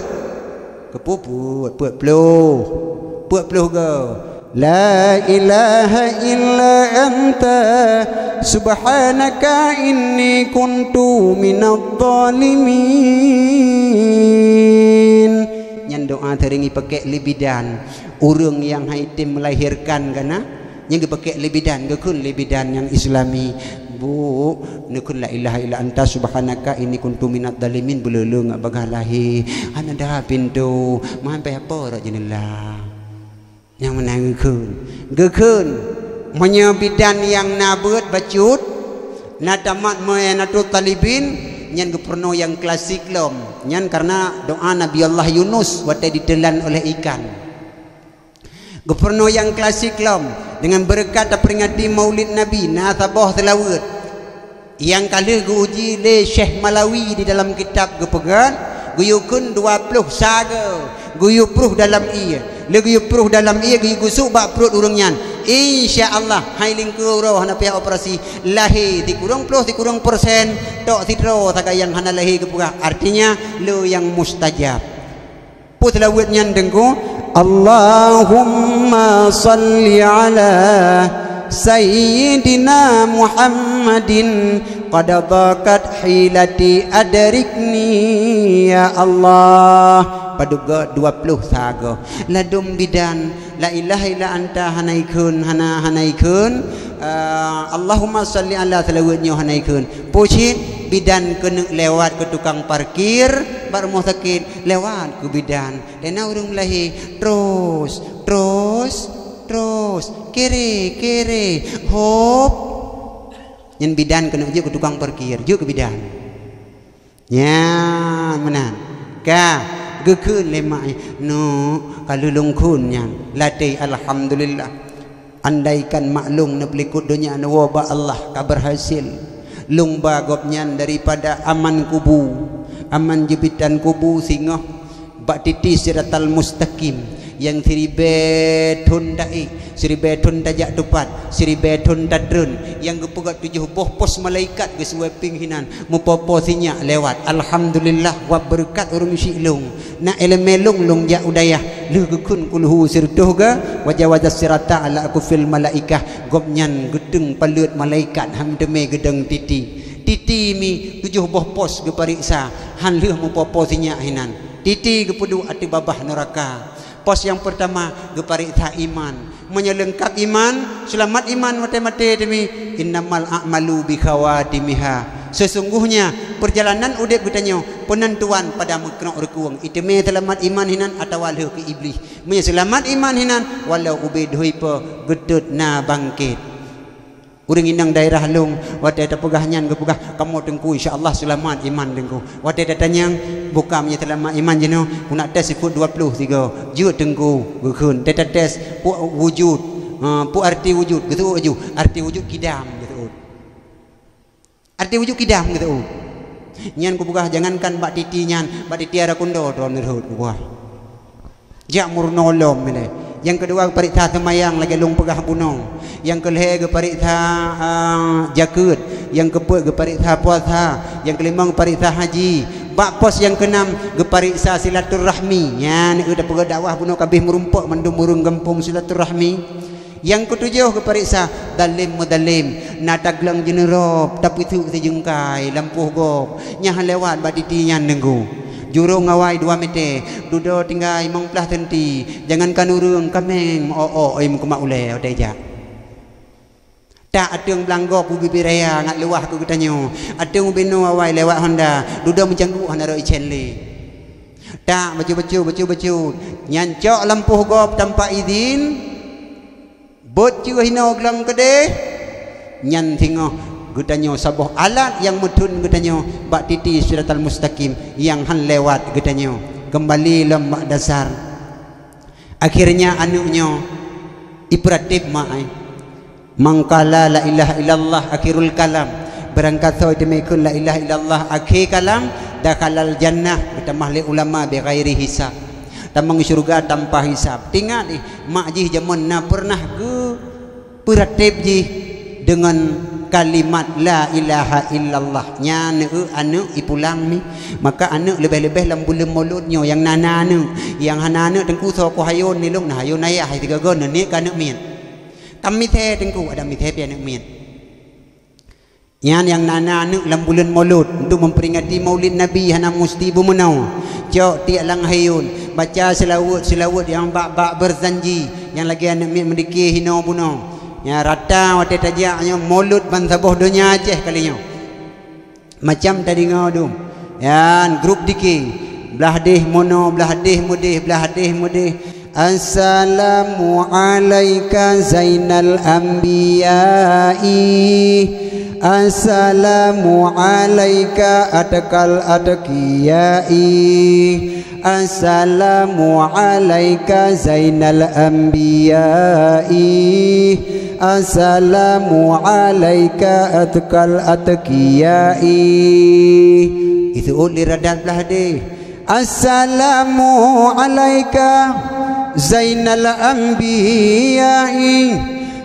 Keupeue peuet, peuet ploh. Peuet ploh go. La ilaha illa anta subhanaka inni kuntu minadh dhalimin. Nyan doa seuring jipakèk lé bidan. Ureuëng nyang han jitem melahirkan ka na, nyan geupakèk lé bidan, geukheun lé bidan nyang Islami, "Bu, neukheun la ilaha illa anta subhanaka inni kuntu minadh dhalimin," beuleuleung ngon bagaih lahé. Hana deuh pintoe, meuhan pih apo rot jeuneula. Nyang meunan geukheun. Geukheun. Meunyoe bidan nyang na beuet bacut, na tamat I'anatut Thalibin, nyan geupeurunoe nyang klasik lom. Nyan kareuna doa Nabi Allah Yunus watèe diteulan oleh ikan. Geupeurunoe nyang klasik lom, deungon beureukat taperingati Maulid Nabi, na saboh seulaweuet. Nyang ka lheueh geuuji lé Syekh Malawi di dalam kitab geupeugah, geuyue kheun dua ploh sa go, geuyue pruh dalam ié. Lé geuyue pruh dalam ié, geuyue gusôk bak pruet ureuëng nyan. Insya Allah, hai lingkeu uroe hana payah operasi, lahé sikureueng ploh sikureueng persen, tok sidroe sagai nyang hana lahé geupeugah. Artinya, le nyang mustajab. Peue seulaweuet nyan Teungku? Allahumma salli ala Sayyidina Muhammadin, qad dhaqat hilati adrikni ya Allah. Padub go dua ploh sa go. Ladôm bidan, la ilaha illa anta hana ikheun, hana, hana ikheun. Ah, Allahumma salli ala seulaweuet nyoe hana ikheun. Peue cit bidan keuneuk lewat keu tukang parkir bak rumoh sakét, lewat keu bidan. Dana ureuëng meulahé, terus, terus, terus, kere, kere, hop. Nyan bidan keuneuk jeuet keu tukang parkir, jeuet keu bidan. Nyan meunan. Ka geukheun lé mak nyan, "Nuk, ka lheueh lôn kheun nyan, latée alhamdulillah. Andaikan mak lôn neupeulikot donya neuwoe bak Allah ka berhasil, lôn ba gobnyan daripada aman kubu, aman jeubitan kubu singoh bak titi siratal mustaqim, nyang siribée thon taék, siribée thon tajak tupat, siribée thon tatreun, nyang geupeugah tujoh boh pos malaikat geusweeping hinan, mupopo sinyak lewat. Alhamdulillah, wab beureukat ureuëng syik lôn. Na iéleumé lôn, lôn jak u dayah, lheueh geukheun kulhu sireutoh ga, wajawaza sirata ala akufil malaikah, gobnyan geuteung paleuet malaikat, han teumé geudong titi. Titi mi tujoh boh pos geupareksa, han lheueh mupopo sinyak hinan. Titi geupeuduek ateueh babah neuraka. Pos nyang peurtama geupareksa iman. Meunyoe leungkab iman, seulamat iman maté-maté teumi, "Innamal a'malu bikhawatimiha." Sesungguhnya, peurjalanan udeb geutanyoe peunentuan pada meukeunok reukueng. Iteumé seulamat iman hinan atawa lheueh keu Iblih. Meunyoe seulamat iman hinan, walau ubé dhui po geutot na bangket. Ureuëng inong daerah lôn, watée tapeugah nyan geupeugah, "Kamoe Teungku, insya Allah seulamat iman Teungku." Watée tatanyong, "Buka meunyoe seulamat iman jinoe, keuneuk tes sikot dua ploh sigoe." "Jeuet Teungku," geukheun. Teuh tates, "Peue wujud, eh, peue arti wujud?" Geuseuôt laju, "Arti wujud kidam," geuseuôt. "Arti wujud kidam," geuseuôt. Nyan kupeugah, jangankan bak titi nyan, bak titi ara kundo droe neurhot kupeugah. Jak meurunoe lom ilée. Nyang keudua geupareksa seumayang lagée lôn peugah bunoe. Nyang keulhée geupareksa, ah, jakeuet. Nyang keupeuet geupareksa puasa. Nyang keulimong geupareksa haji. Bak pos nyang keunam geupareksa silaturahmi. Nyan, eu, tapeugah dakwah bunoe ka abéh meurumpok mandum ureuëng gampông silaturahmi. Nyang keutujoh geupareksa zalém meuzalém, na tagleueng jeuneurôb, tapeuteuk sijeungkai lampôh gob, nyang lewat bak titi nyan Teungku. Jurông awai dua meté, dudoe tinggai limong ploh senti, jangankan ureuëng, kaméng meu-ôk-ôk oi meukumat ulée watée jak. Tak ateueng blang gob u bibée raya ngat luwah keu geutanyoe, ateueng u binoe awai lewat honda, dudoe meucangguek hana rot icén lé. Tak bacut-bacut, bacut-bacut, nyan cok lampôh gob tanpa idin. Bot cue hinoe glong keudeh, nyan singoh geutanyoe saboh alat nyang meuthon geutanyoe bak titi siratal mustaqim nyang han lewat geutanyoe keumbali lom bak dasar. Akhirnya aneuk nyoe ipeuratéb mak ai. "Man qala la ilaha illallah akhirul kalam." Barangkasoe teumé kheun la ilaha illallah akhé kalam, dakhalal jannah, geutamah lé ulama, bighairi hisab. Tamong syeuruga tanpa hisab. Teuingat, eh, mak jih jameun na peureunah geupeuratéb jih deungon kalimat la ilaha illallah. Nyan, eu, aneuk ipulang mi. Maka aneuk leubeh-leubeh lam buleuen Molot nyoe nyang na, na aneuk. Nyang hana aneuk Teungku soe ku hayôn nilông na hayôn ayah, hai sigoe-goe neuniet keu aneuk miet. Ka misée Teungku, adak misée pih aneuk miet. Nyan nyang na, na aneuk lam buleuen Molot untuk memperingati Maulid Nabi hana musti beumeunoe. Cok tiek lam hayôn, baca seulaweuet-seulaweuet nyang bak-bak beurjanji, nyang lagée aneuk miet meudike hinoe bunoe. Nyang rata watée tajak nyoe Molot ban saboh donya Aceh kali nyoe. Macam tadeungoe dum. Nyan grup dike. Blah deh meunoe, blah deh meudeh, blah deh meudeh. Assalamu alaika zainal anbiya'i. Assalamu alaika atqal atqiya'i. Assalamu alaika zainal anbiya'i. Assalamu alaika atqal atqiya'i. Iseuôt lé radat blah deh. Assalamu alaika zainal anbiya'i.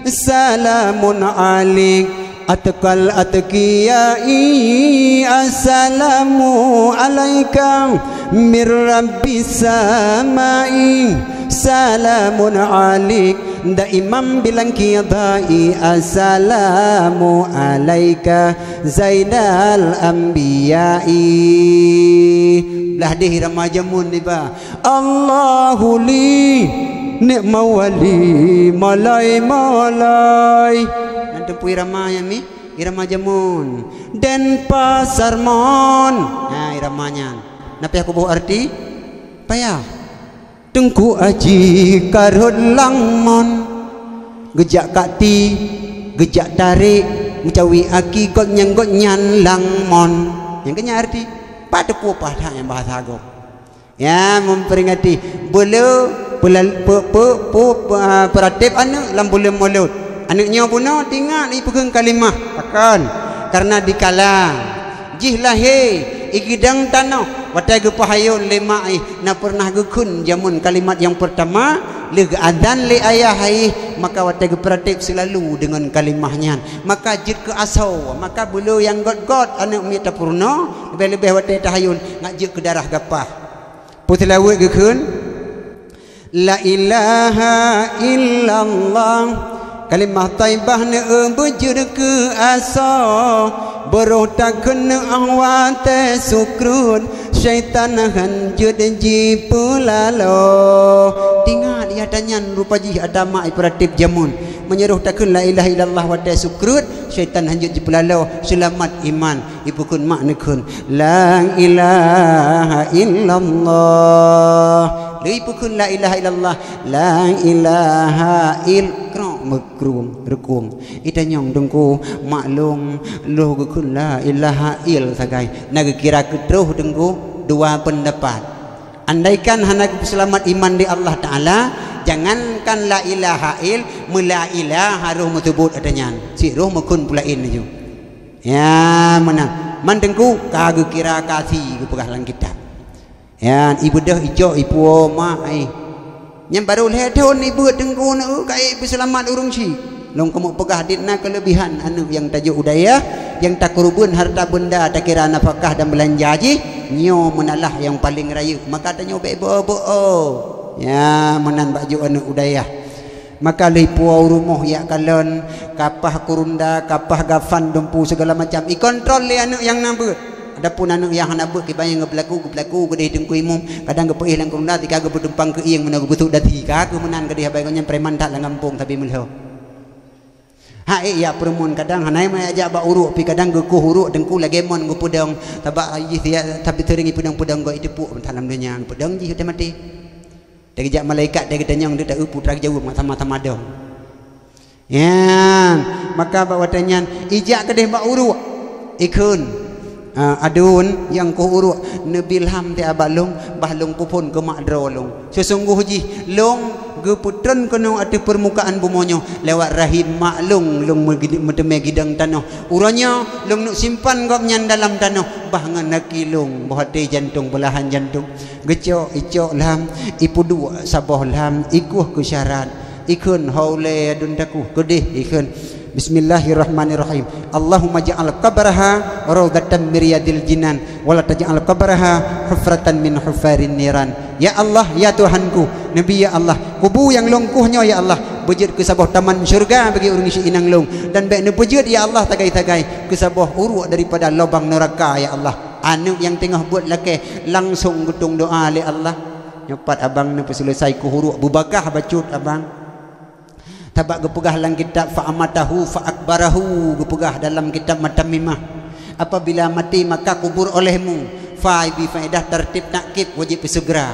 Salamun alaik atqal atqiya'i. Assalamu alaika mir rabbis samai. Salamun alaik daiman bil qidai. Assalamu alaika zainal anbiya'i. Blah deh irama jameun iba. Allahu li ni'ma wali malai malai. Nan teupeu irama nyan mi, irama jameun. Denpasar mon. Nah, irama nyan. Na payah kuboh arti? Payah. Teungku Aji karhot lam mon. Geujak kati, geujak tarek, Cawi aki gobnyan-gobnyan lamon. Nyang keuh nyan arti, pat teupeue paih that nyang bahasa gob. Ya, memperingati. Beu le, peulal-, pe-, pe-, pe-, pe-, ah, peuratéb aneuk lam buleuen Molot. Aneuk nyoe bunoe teuingat ipeukheun kalimah. Pakon? Karena dikala jih lahé, igidang tanoh, watée geupeuhayôn lé mak jih, na peureunah geukheun jameun kalimat nyang peurtama, lheueh geuazan lé ayah jih, maka watée geupeuratéb seulalu deungon kalimah nyan. Maka jeuet keu asoe, maka beu le nyang göt-göt aneuk miet tapeurunoe, leubeh-leubeh watée tahayôn, ngat jeuet keu darah gapah. Peuseulaweuet geukheun, "La ilaha illallah." Kalimah thaibah neueu beujeuet keu asoe, beuroh takheun neueu watée sukreut, syaitan hán jeuet jipeulaloe. Teuingat ya tanyan rupa jih ata mak ipeuratéb jameun. Meunyoe roh takheun la ilaha illallah watée sukreut, syaitan hán jeuet jipeulaloe, seulamat iman. Ipeukheun mak neukheun, "La ilaha illallah." Lheueh ipeukheun la ilaha illallah, "La ilaha il-," krok meukrung, reukung. Itanyong teungku, mak lôn, lôn geukheun la ilaha il sagai. Na geukira keu troh teungku, dua peundapat. Andaikan hana geupeuseulamat iman lé Allah Taala, jangankan la ilaha il, meula ilaha roh meuseubut ata nyan. Cit roh meukhon peulaén laju. Ya, meunan. Man teungku ka geukira kasi geupeugah lam kitab. Ya, ibeudôh icok ipuwoe mak ai. Nyan barô lhée thon ibeuet teungku neu ka ipeusalamat ureuëng syik. Lôn kamoe peugah dit na keuleubihan aneuk nyang tajok u dayah, nyang takeureubeuen harta beunda takira nafakah dan beulanja jih, nyoe meunalah nyang paleng rayeuk. Maka tanyoe bék beu-beu. Ya, meunan bak jok aneuk u dayah. Maka lheueh puwoe u rumoh jak kalon, kapah kurunda, kapah gafan dumpu segala macam. Ikontrol lé aneuk nyang na beuet. Adapun aneuk nyang hana beuet kiban nyang geupeulaku, geupeulaku geudeh teungku imum, kadang geupeuéh lam kurunda tika geupeutumpang keu ieng meunoe geupeusut dasi ka keu meunan geudeh abai gobnyan preman that lam gampông sabe meulhô. Hai ya peureumeun kadang hana meuajak bak uruek pi kadang geukoh uruek teungku lagée mon geupeudong sabak jih siat tapi seuring ipeudong-peudong gok iteupuek meusalam donya geupeudong jih udah maté. Teugeujak malaikat teugeutanyong teuta eu putra jaweueb sama-sama dong. Nyan, maka bak watée nyan ijak keudeh bak uruek ikheun, ah, adun nyang koh uruek neubi lham teuh abak lôn bah lôn peuphon keu mak droe lôn. Seusunggoh jih lôn geupeutreun keunoe ateueh peurmukaan bumoe nyoe lewat rahim mak lôn, lôn meugi-, meuteumé gidong tanoh. Uroe nyoe lôn neuk simpan gobnyan dalam tanoh bah ngon gaki lôn, boh até jantong, beulahan jantong. Geucok, icok lham, ipeuduek saboh lham, ikueh keu syarat, ikheun haulée adun takueh keudeh, ikheun, "Bismillahirrahmanirrahim. Allahumma ja'al qabraha raudhatan min riyadil jinan, wa la taj'al qabraha hufratan min hufarin niran." Ya Allah, ya Tuhanku, Nabi ya Allah, kubu nyang lôn kueh nyoe ya Allah, beujeuet keu saboh taman syeuruga bagi ureuëng syik inong lôn, dan bék neupeujeuet ya Allah sagai-sagai keu saboh uruek daripada lubang neuraka ya Allah. Aneuk nyang teungoh beuet lakée langsong geutong doá lé Allah. Nyoe pat abang neupeuseuleusoe keu uruek beubagah bacut abang. Tabak geupeugah lam kitab fa amatahu fa akbarahu geupeugah dalam kitab Matamimah. Apabila mati maka kubur olehmu. Fa bi faedah tartib takkib wajib peuseugra.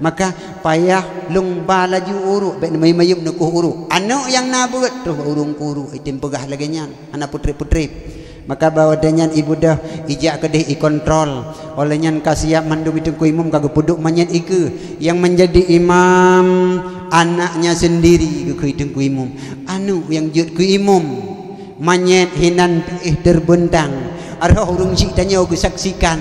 Maka payah lôn ba laju uruek bék neumayeuem-mayeuem neukueh uruek. Aneuk nyang na beuet troh bak ureuëng kueh uruek item peugah lagée nyan. Hana peutreb-peutreb. Maka bak watée nyan ibeudôh ijak keudeh ikontrol. Óh lheueh nyan ka siab mandum i teungku imum ka geupeuduek manyét ikeue. Nyang meunjadi imam anaknya sendiri geukheun i teungku imum. Aneuk nyang jeuet keu imum. Manyét hinan teuéh teurbeuntang. Roh ureuëng syik tanyoe geusaksikan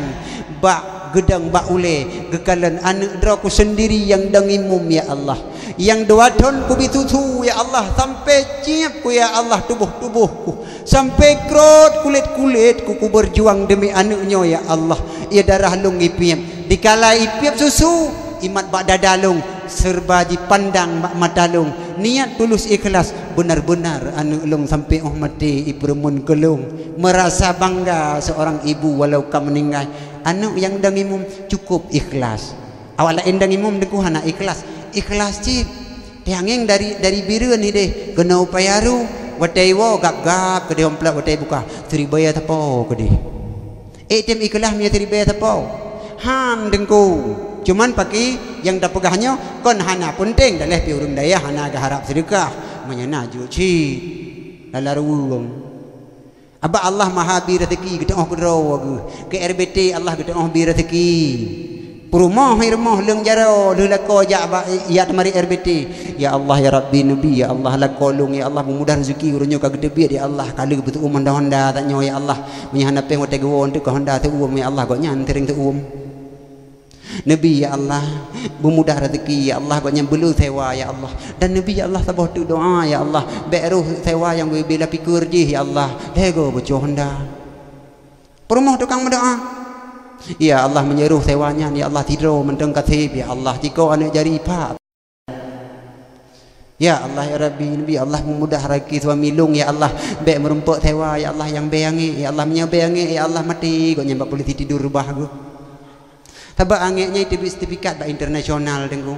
bak geudong bak ulée geukalon aneuk droe ku sendiri nyang dong imum ya Allah. Nyang dua thon kubi susu ya Allah sampai cieb ku ya Allah tuboh-tuboh ku. Sampai krot kulét-kulét ku, ku berjuang demi aneuk nyoe ya Allah. Ia darah lôn ipiep. Dikala ipiep susu, imat bak dada lôn, serba jipandang bak mata lôn. Niat tulus ikhlas, benar-benar aneuk lôn sampai óh maté ipeureumeun keu lôn. Merasa bangga seorang ibu walau ka meninggal. Aneuk nyang dong imum cukup ikhlas. Awak laén dong imum teungku hana ikhlas. Ikhlas cit. Tiangeng dari, dari Bireuen hideh keunoe Payaru, watée iwoe gab-gab keudeh amplop watée ibuka, siribée sapo keudeh. Ék tem ikhlas meunyoe siribée sapo? Han teungku. Cuman paki nyang tapeugah nyoe kon hana peunteng, daleh pi ureuëng dayah hana geuharab seudeukah. Meunyoe na jeuet cit. Lala ruweueng. Abak Allah maha bi raseuki, geuteu'oh keudroe geuh. Keu R B T Allah geuteu'oh bi raseuki. Peurumoh i rumoh leueng jaroe, lheueh lakoe jak bak, jak teumari R B T. Ya Allah, ya Rabbi, Nabi, ya Allah, lakoe lôn, ya Allah, peumudah raseuki uroe nyoe ka geuteubiet, ya Allah, ka lheueh beuteu'uem honda-honda tanyoe, ya Allah. Meunyoe hana péng watée geuwoe teuka honda teu'uem, ya Allah, gobnyan seuring teu'uem. Nabi, ya Allah, peumudah raseuki, ya Allah, gobnyan beuleu sewa, ya Allah. Dan Nabi, ya Allah, saboh teuk doa, ya Allah, bék roh sewa nyang bila pikeur jih, ya Allah, lhée goe bocoe honda. Peurumoh tukang meudoa, ya Allah, meunyoe roh sewa nyan, ya Allah, sidroe mantong kaseb, ya Allah, sikoe aneuk jari pat. Ya Allah, ya Rabbi, Nabi, ya Allah, peumudah raseuki suami lôn, ya Allah, bék meurumpok sewa, ya Allah, nyang bée angék, ya Allah, meunyoe bée angék, ya Allah, maté gobnyan bak polisi tidur reubah geuh. Sabab angék nyan teubiet sertifikat bak internasional, Teungku.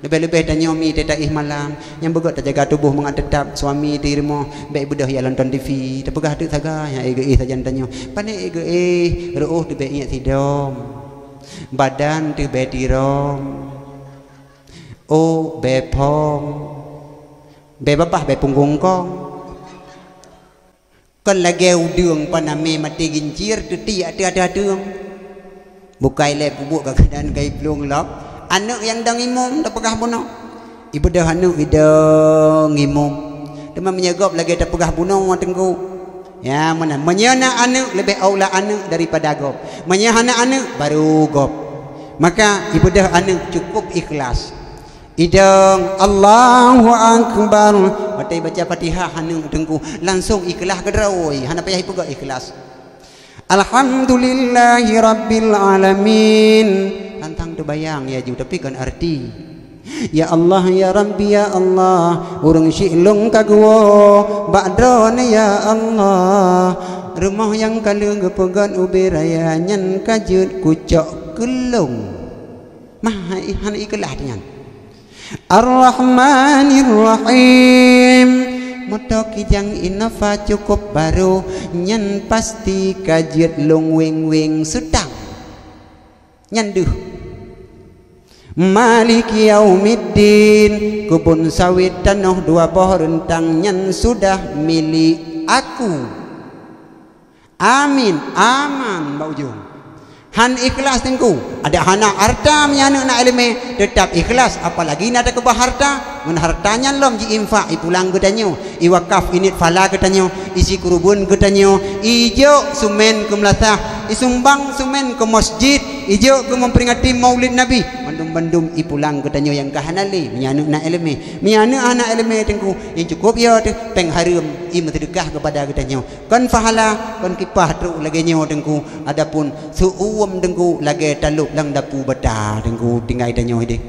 Leubeh-leubeh tanyoe mi teuh taéh malam, nyang beugét tajaga tuboh mangat teutab suami teuh i rumoh, bék beudôh jak nonton T V, tapeugah teuk sagai nyang éh geuéh sajan tanyoe. Pane éh geuéh, reuôh teuh bék ingat sidom, badan teuh bék tirom, ôk bék phom, bék babah bék punggong kong. Kon lagée udeueng panamé maté gincir, teutiek ateueh ateueng. Bukai lé peubuet ka keunan kai plueng lom. Aneuk nyang dong imum tapeugah bunoe. Ibeudôh aneuk idong imum. Teuma meunyoe gob lagée tapeugah bunoe, Teungku. Ya, meunan. Meunyoe na aneuk, leubeh aula aneuk daripada gob. Meunyoe hana aneuk, baru gob. Maka ibeudôh aneuk cukup ikhlas. Idong, Allahu Akbar. Watée baca Fatihah aneuk Teungku, langsong ikhlas keudroe, hana payah ipeugah ikhlas. Alhamdulillahi Rabbil Alamin. Tantang teubayang ya ju, tapi kon arti. Ya Allah, ya Rabbi, ya Allah, ureuëng syik lôn ka geuwoe bak droeneuh, ya Allah. Rumoh nyang ka lheueh geupeugét ubé raya nyan ka jeuet kucok keu lôn. Mah, hai, hana ikhlas nyan. Ar-Rahmanir Rahim. Moto kijang Innova cukup baru, nyan pasti ka jeuet lôn weng-weng seutang. Nyan deuh. Maliki Yaumiddin, keubon sawét tanoh dua boh reuntang nyan sudah milék aku. Amin, aman bak ujong. Han ikhlas Teungku, adak hana harta meunyoe aneuk na iéleumé, teutab ikhlas, apalagi na takeubah harta. Ngon harta nyan lom ji-infak, ipulang geutanyoe, iwakaf, init phala geutanyoe, isi kurubeuen geutanyoe, ijok seumén keu meulasah, isumbang seumén keu mosjid, ijok keu memperingati Maulid Nabi, bandum-bandum ipulang geutanyoe nyang ka hana lé, meunyoe aneuk na iéleumé. Meunyoe aneuk hana iéleumé Teungku, nyang cukup yo teuh péng hareuem, imeuseudekah keupada geutanyoe. Kon pahala, kon kipah trok lagée nyoe Teungku. Adapun seuuem Teungku lagée talop lam dapu bata Teungku tinggai tanyoe deh.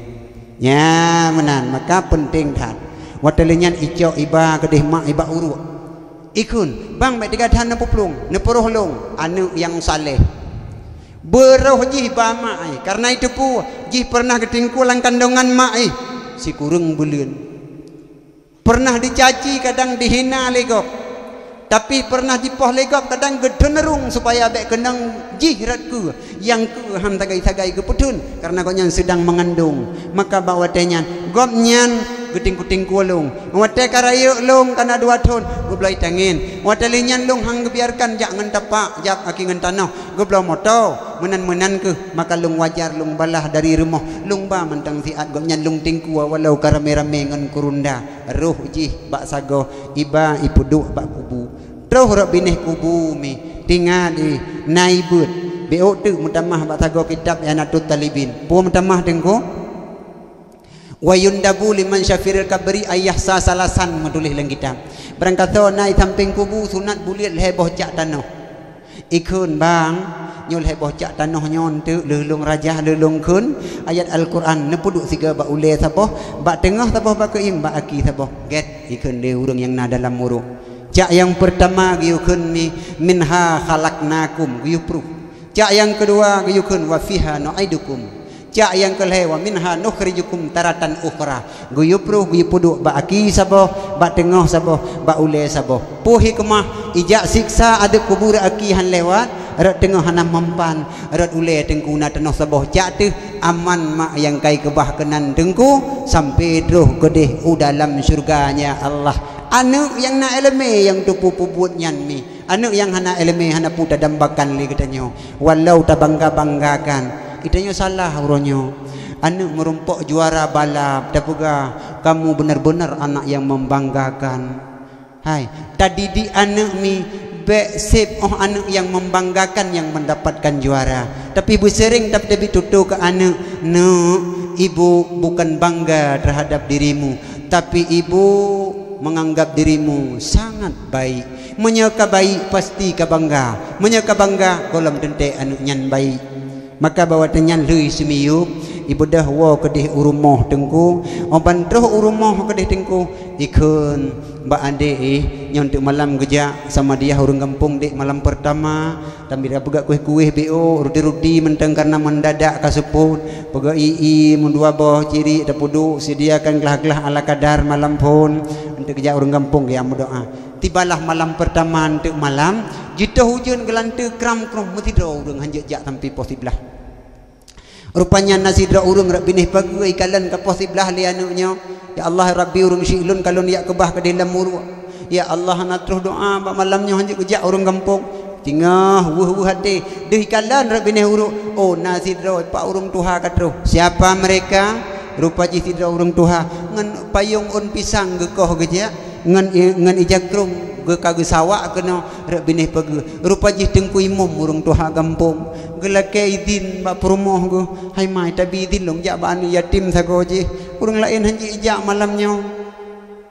Nya meunan, maka peunteng that. Watée lheueh nyan icok iba keudeh mak iba uruek. Ikheun, "Bang, bék teuga that neupeuplong, neupeuroh lôn aneuk nyang saleh." Beuroh jih ba mak ai, kareuna iteupeue jih peureunah geutingkue lam kandongan mak ai sikureueng buleuen. Peureunah dicaci, kadang dihina lé gob, tapi peureunah jipoh lé gob, kadang geuteuneurong supaya bék keunong jih rot keue, nyang keue han sagai-sagai geupeutheun, kareuna gobnyan seudang meungandong. Maka bak watée nyan, gobnyan geutingkue-tingkue lôn. Watée ka rayeuk lôn ka na dua thon, geubloe tangen. Watée lheueh nyan lôn han geubiarkan jak ngon tapak, jak aki ngon tanoh, geubloe moto. Meunan-meunan kheueh, maka lôn wajar lôn balaih dari rumoh. Lôn ba mantong siat gobnyan lôn tingkue walau ka ramé-ramé ngon kurunda. Roh jih bak sagoe, iba ipeuduek bak kubu. Troh rot binéh kubu mi, tinggai di na ibeuet. Bék teuk meutamah bak sagoe kitab I'anatut Talibin. Peue meutamah Teungku? Wa yundabu liman syafiril kabri ayyahsa salasan, meutuléh lam kitab. Barangkasoe na i sampéng kubu sunat buliet lhée boh cak tanoh. Ikheun, "Bang, nyoe lhée boh cak tanoh nyoe teuk lheueh lôn rajah lheueh lôn kheun ayat Al-Qur'an, neupeuduek sigoe bak ulée saboh, bak teungoh saboh bak keuieng, bak aki saboh." Gét ikheun lé ureuëng nyang na dalam uruek. Cak nyang peurtama geuyue kheun mi, "Minha khalaqnakum," geuyue pruh. Cak nyang keudua geuyue kheun, "Wa fiha nu'idukum." Cak nyang keulhée, "Wa minha nukhrijukum taratan ukhra." Geuyue pruh, geuyue peuduek bak aki saboh, bak teungoh saboh, bak ulée saboh. Peue hikmah? Ijak siksa azeub kubur aki han lewat, rot teungoh hana mempan, rot ulée Teungku na tanoh saboh. Cak teuh aman mak nyang kai keubah keunan Teungku, sampai troh keudeh u dalam syeuruga nya Allah. Aneuk nyang na iéleumé nyang teupeu peubuet nyan mi. Aneuk nyang hana iéleumé hana peue tadambakan lé geutanyoe. Walau tabangga-banggakan, geutanyoe salah uroe nyoe. Aneuk meurumpok juara balap, tapeugah, "Kamu benar-benar anak yang membanggakan." Hai, tadidik aneuk mi, bék sép óh aneuk nyang membanggakan nyang mendapatkan juara. Tapi beuseuréng tab-, tabit tutoe keu aneuk, "Neuk, ibu bukan bangga terhadap dirimu, tapi ibu menganggap dirimu sangat baik." Meunyoe ka baik, pasti ka bangga. Meunyoe ka bangga, gohlom teuntée aneuk nyan baik. Maka bak watée nyan lheueh simiyueb, ibeudôh woe keudeh u rumoh Teungku. Óh ban troh u rumoh keudeh Teungku, ikheun, "Bak adék, eh, nyoe teuk malam geujak sama diah ureuëng gampông dék malam peurtama." Tambira peugah kueh-kueh B O, ruti-ruti mantong karena mendadak ka seupôt. Peugah ie-ie meudua boh cirik tapeuduek, sediakan glah-glah ala kadar malam phon. Eunteuk geujak ureuëng gampông geujak meudoá. Tibalah malam peurtama eunteuk malam, jitoh ujeuen geulanteue kram-krom meusidroe ureuëng hanjeuet jak sampoe poh siblaih. Rupanya na sidroe ureuëng rot binéh pageue ikalon ka poh siblaih lé aneuk nyoe, "Ya Allah, Rabbi, ureuëng syiek lôn ka lôn jak keubah keudeh lam uruek. Ya Allah, hana troh doá bak malam nyoe hanjeuet geujak ureuëng gampông." Teungoh weueh-weueh até, deuh ikalon rot binéh uruek, oh, na sidroe pat ureuëng tuha ka troh. Siapa mereka? Rupa jih sidroe ureuëng tuha ngon payong ôn pisang geukoh geujak. Ngon i-, ngon ija krông geuka geusawak keunoe rot binéh pageue. Rupa jih Teungku Imum ureuëng tuha gampông. Geulakée idhin bak peurumoh geuh, "Hai mai, tabi idhin lôn jak bak aneuk yatim sagoe jih. Ureuëng laén hanjeuet ijak malam nyoe."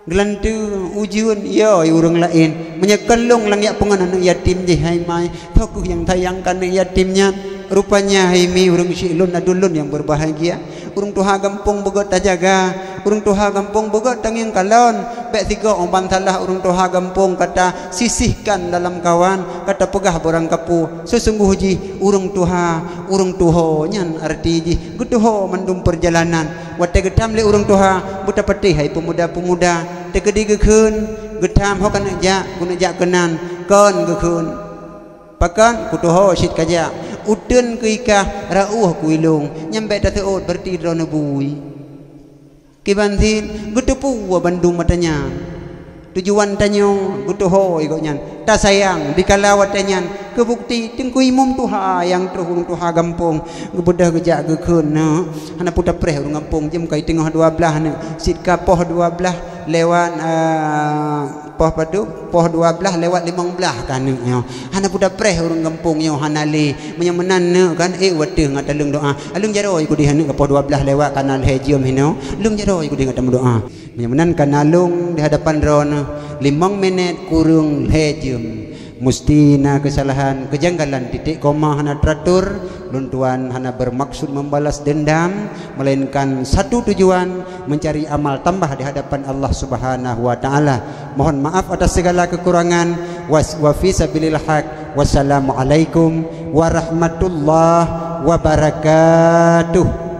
Geulanteue ujeuen, "Yo, ureuëng laén. Meunyoe kon lôn lam jak peungon aneuk yatim jih, hai mai. Toh kheueh nyang sayang keu aneuk yatim nyan?" Rupanya hai mi ureuëng syiek lôn, aduen lôn nyang berbahagia. Ureuëng tuha gampông beugét tajaga, ureuëng tuha gampông beugét tangieng kalon. Bék sigoe óh ban salah ureuëng tuha gampông ka tasisihkan dalam kawan, ka tapeugah barangkapeue. Seusunggoh jih ureuëng tuha, ureuëng tuho nyan arti jih geutuho mandum peurjalanan. Watée geutam lé ureuëng tuha, beutapatéh hai peumuda-peumuda, teukeudi geukheun, geutam ho keuneuk jak, keuneuk jak keunan, kon geukheun. Pakon kutuho cit kajak, uteuen keu ikah, rauh keu ilong, nyang bék taseuôt beureuti droeneuh bui. Kiban cit geuteupeue bandum mata nyan. Tujuan tanyoe geutuho gobnyan, tasayang dikala watée nyan. Keu bukeuti Teungku Imum tuha nyang troh ureuëng tuha gampông, geubeudôh geujak geukheun, "Neuk, hana peue tapreh ureuëng gampông, jeuem ka teungoh dua blaih neuk, cit ka poh dua blaih lewat, a, poh padub, poh dua blaih lewat limong blaih ka neuk nyoe. Hana peue tapreh ureuëng gampông nyoe hana lé. Meunyoe meunan neuk kan, ék watée ngat aleueng doá. Aleueng jaroe keudeh aneuk ka poh dua blaih lewat ka na lhée jeuem hinoe. Aleueng jaroe keudeh ngat tameudoá. Meunyoe meunan ka na lôn di hadapan droeneuh limong minét kureueng lhée jeuem. Musti na keusalahan, keujanggalan, titik koma hana teuratur. Lôn tuan hana bermaksud membalas dendam, melainkan satu tujuan, mencari amal tambah di hadapan Allah Subhanahu wa Ta'ala. Mohon maaf atas segala kekurangan. Was-, wa fi sabilil haq. Wassalamualaikum warahmatullahi wabarakatuh.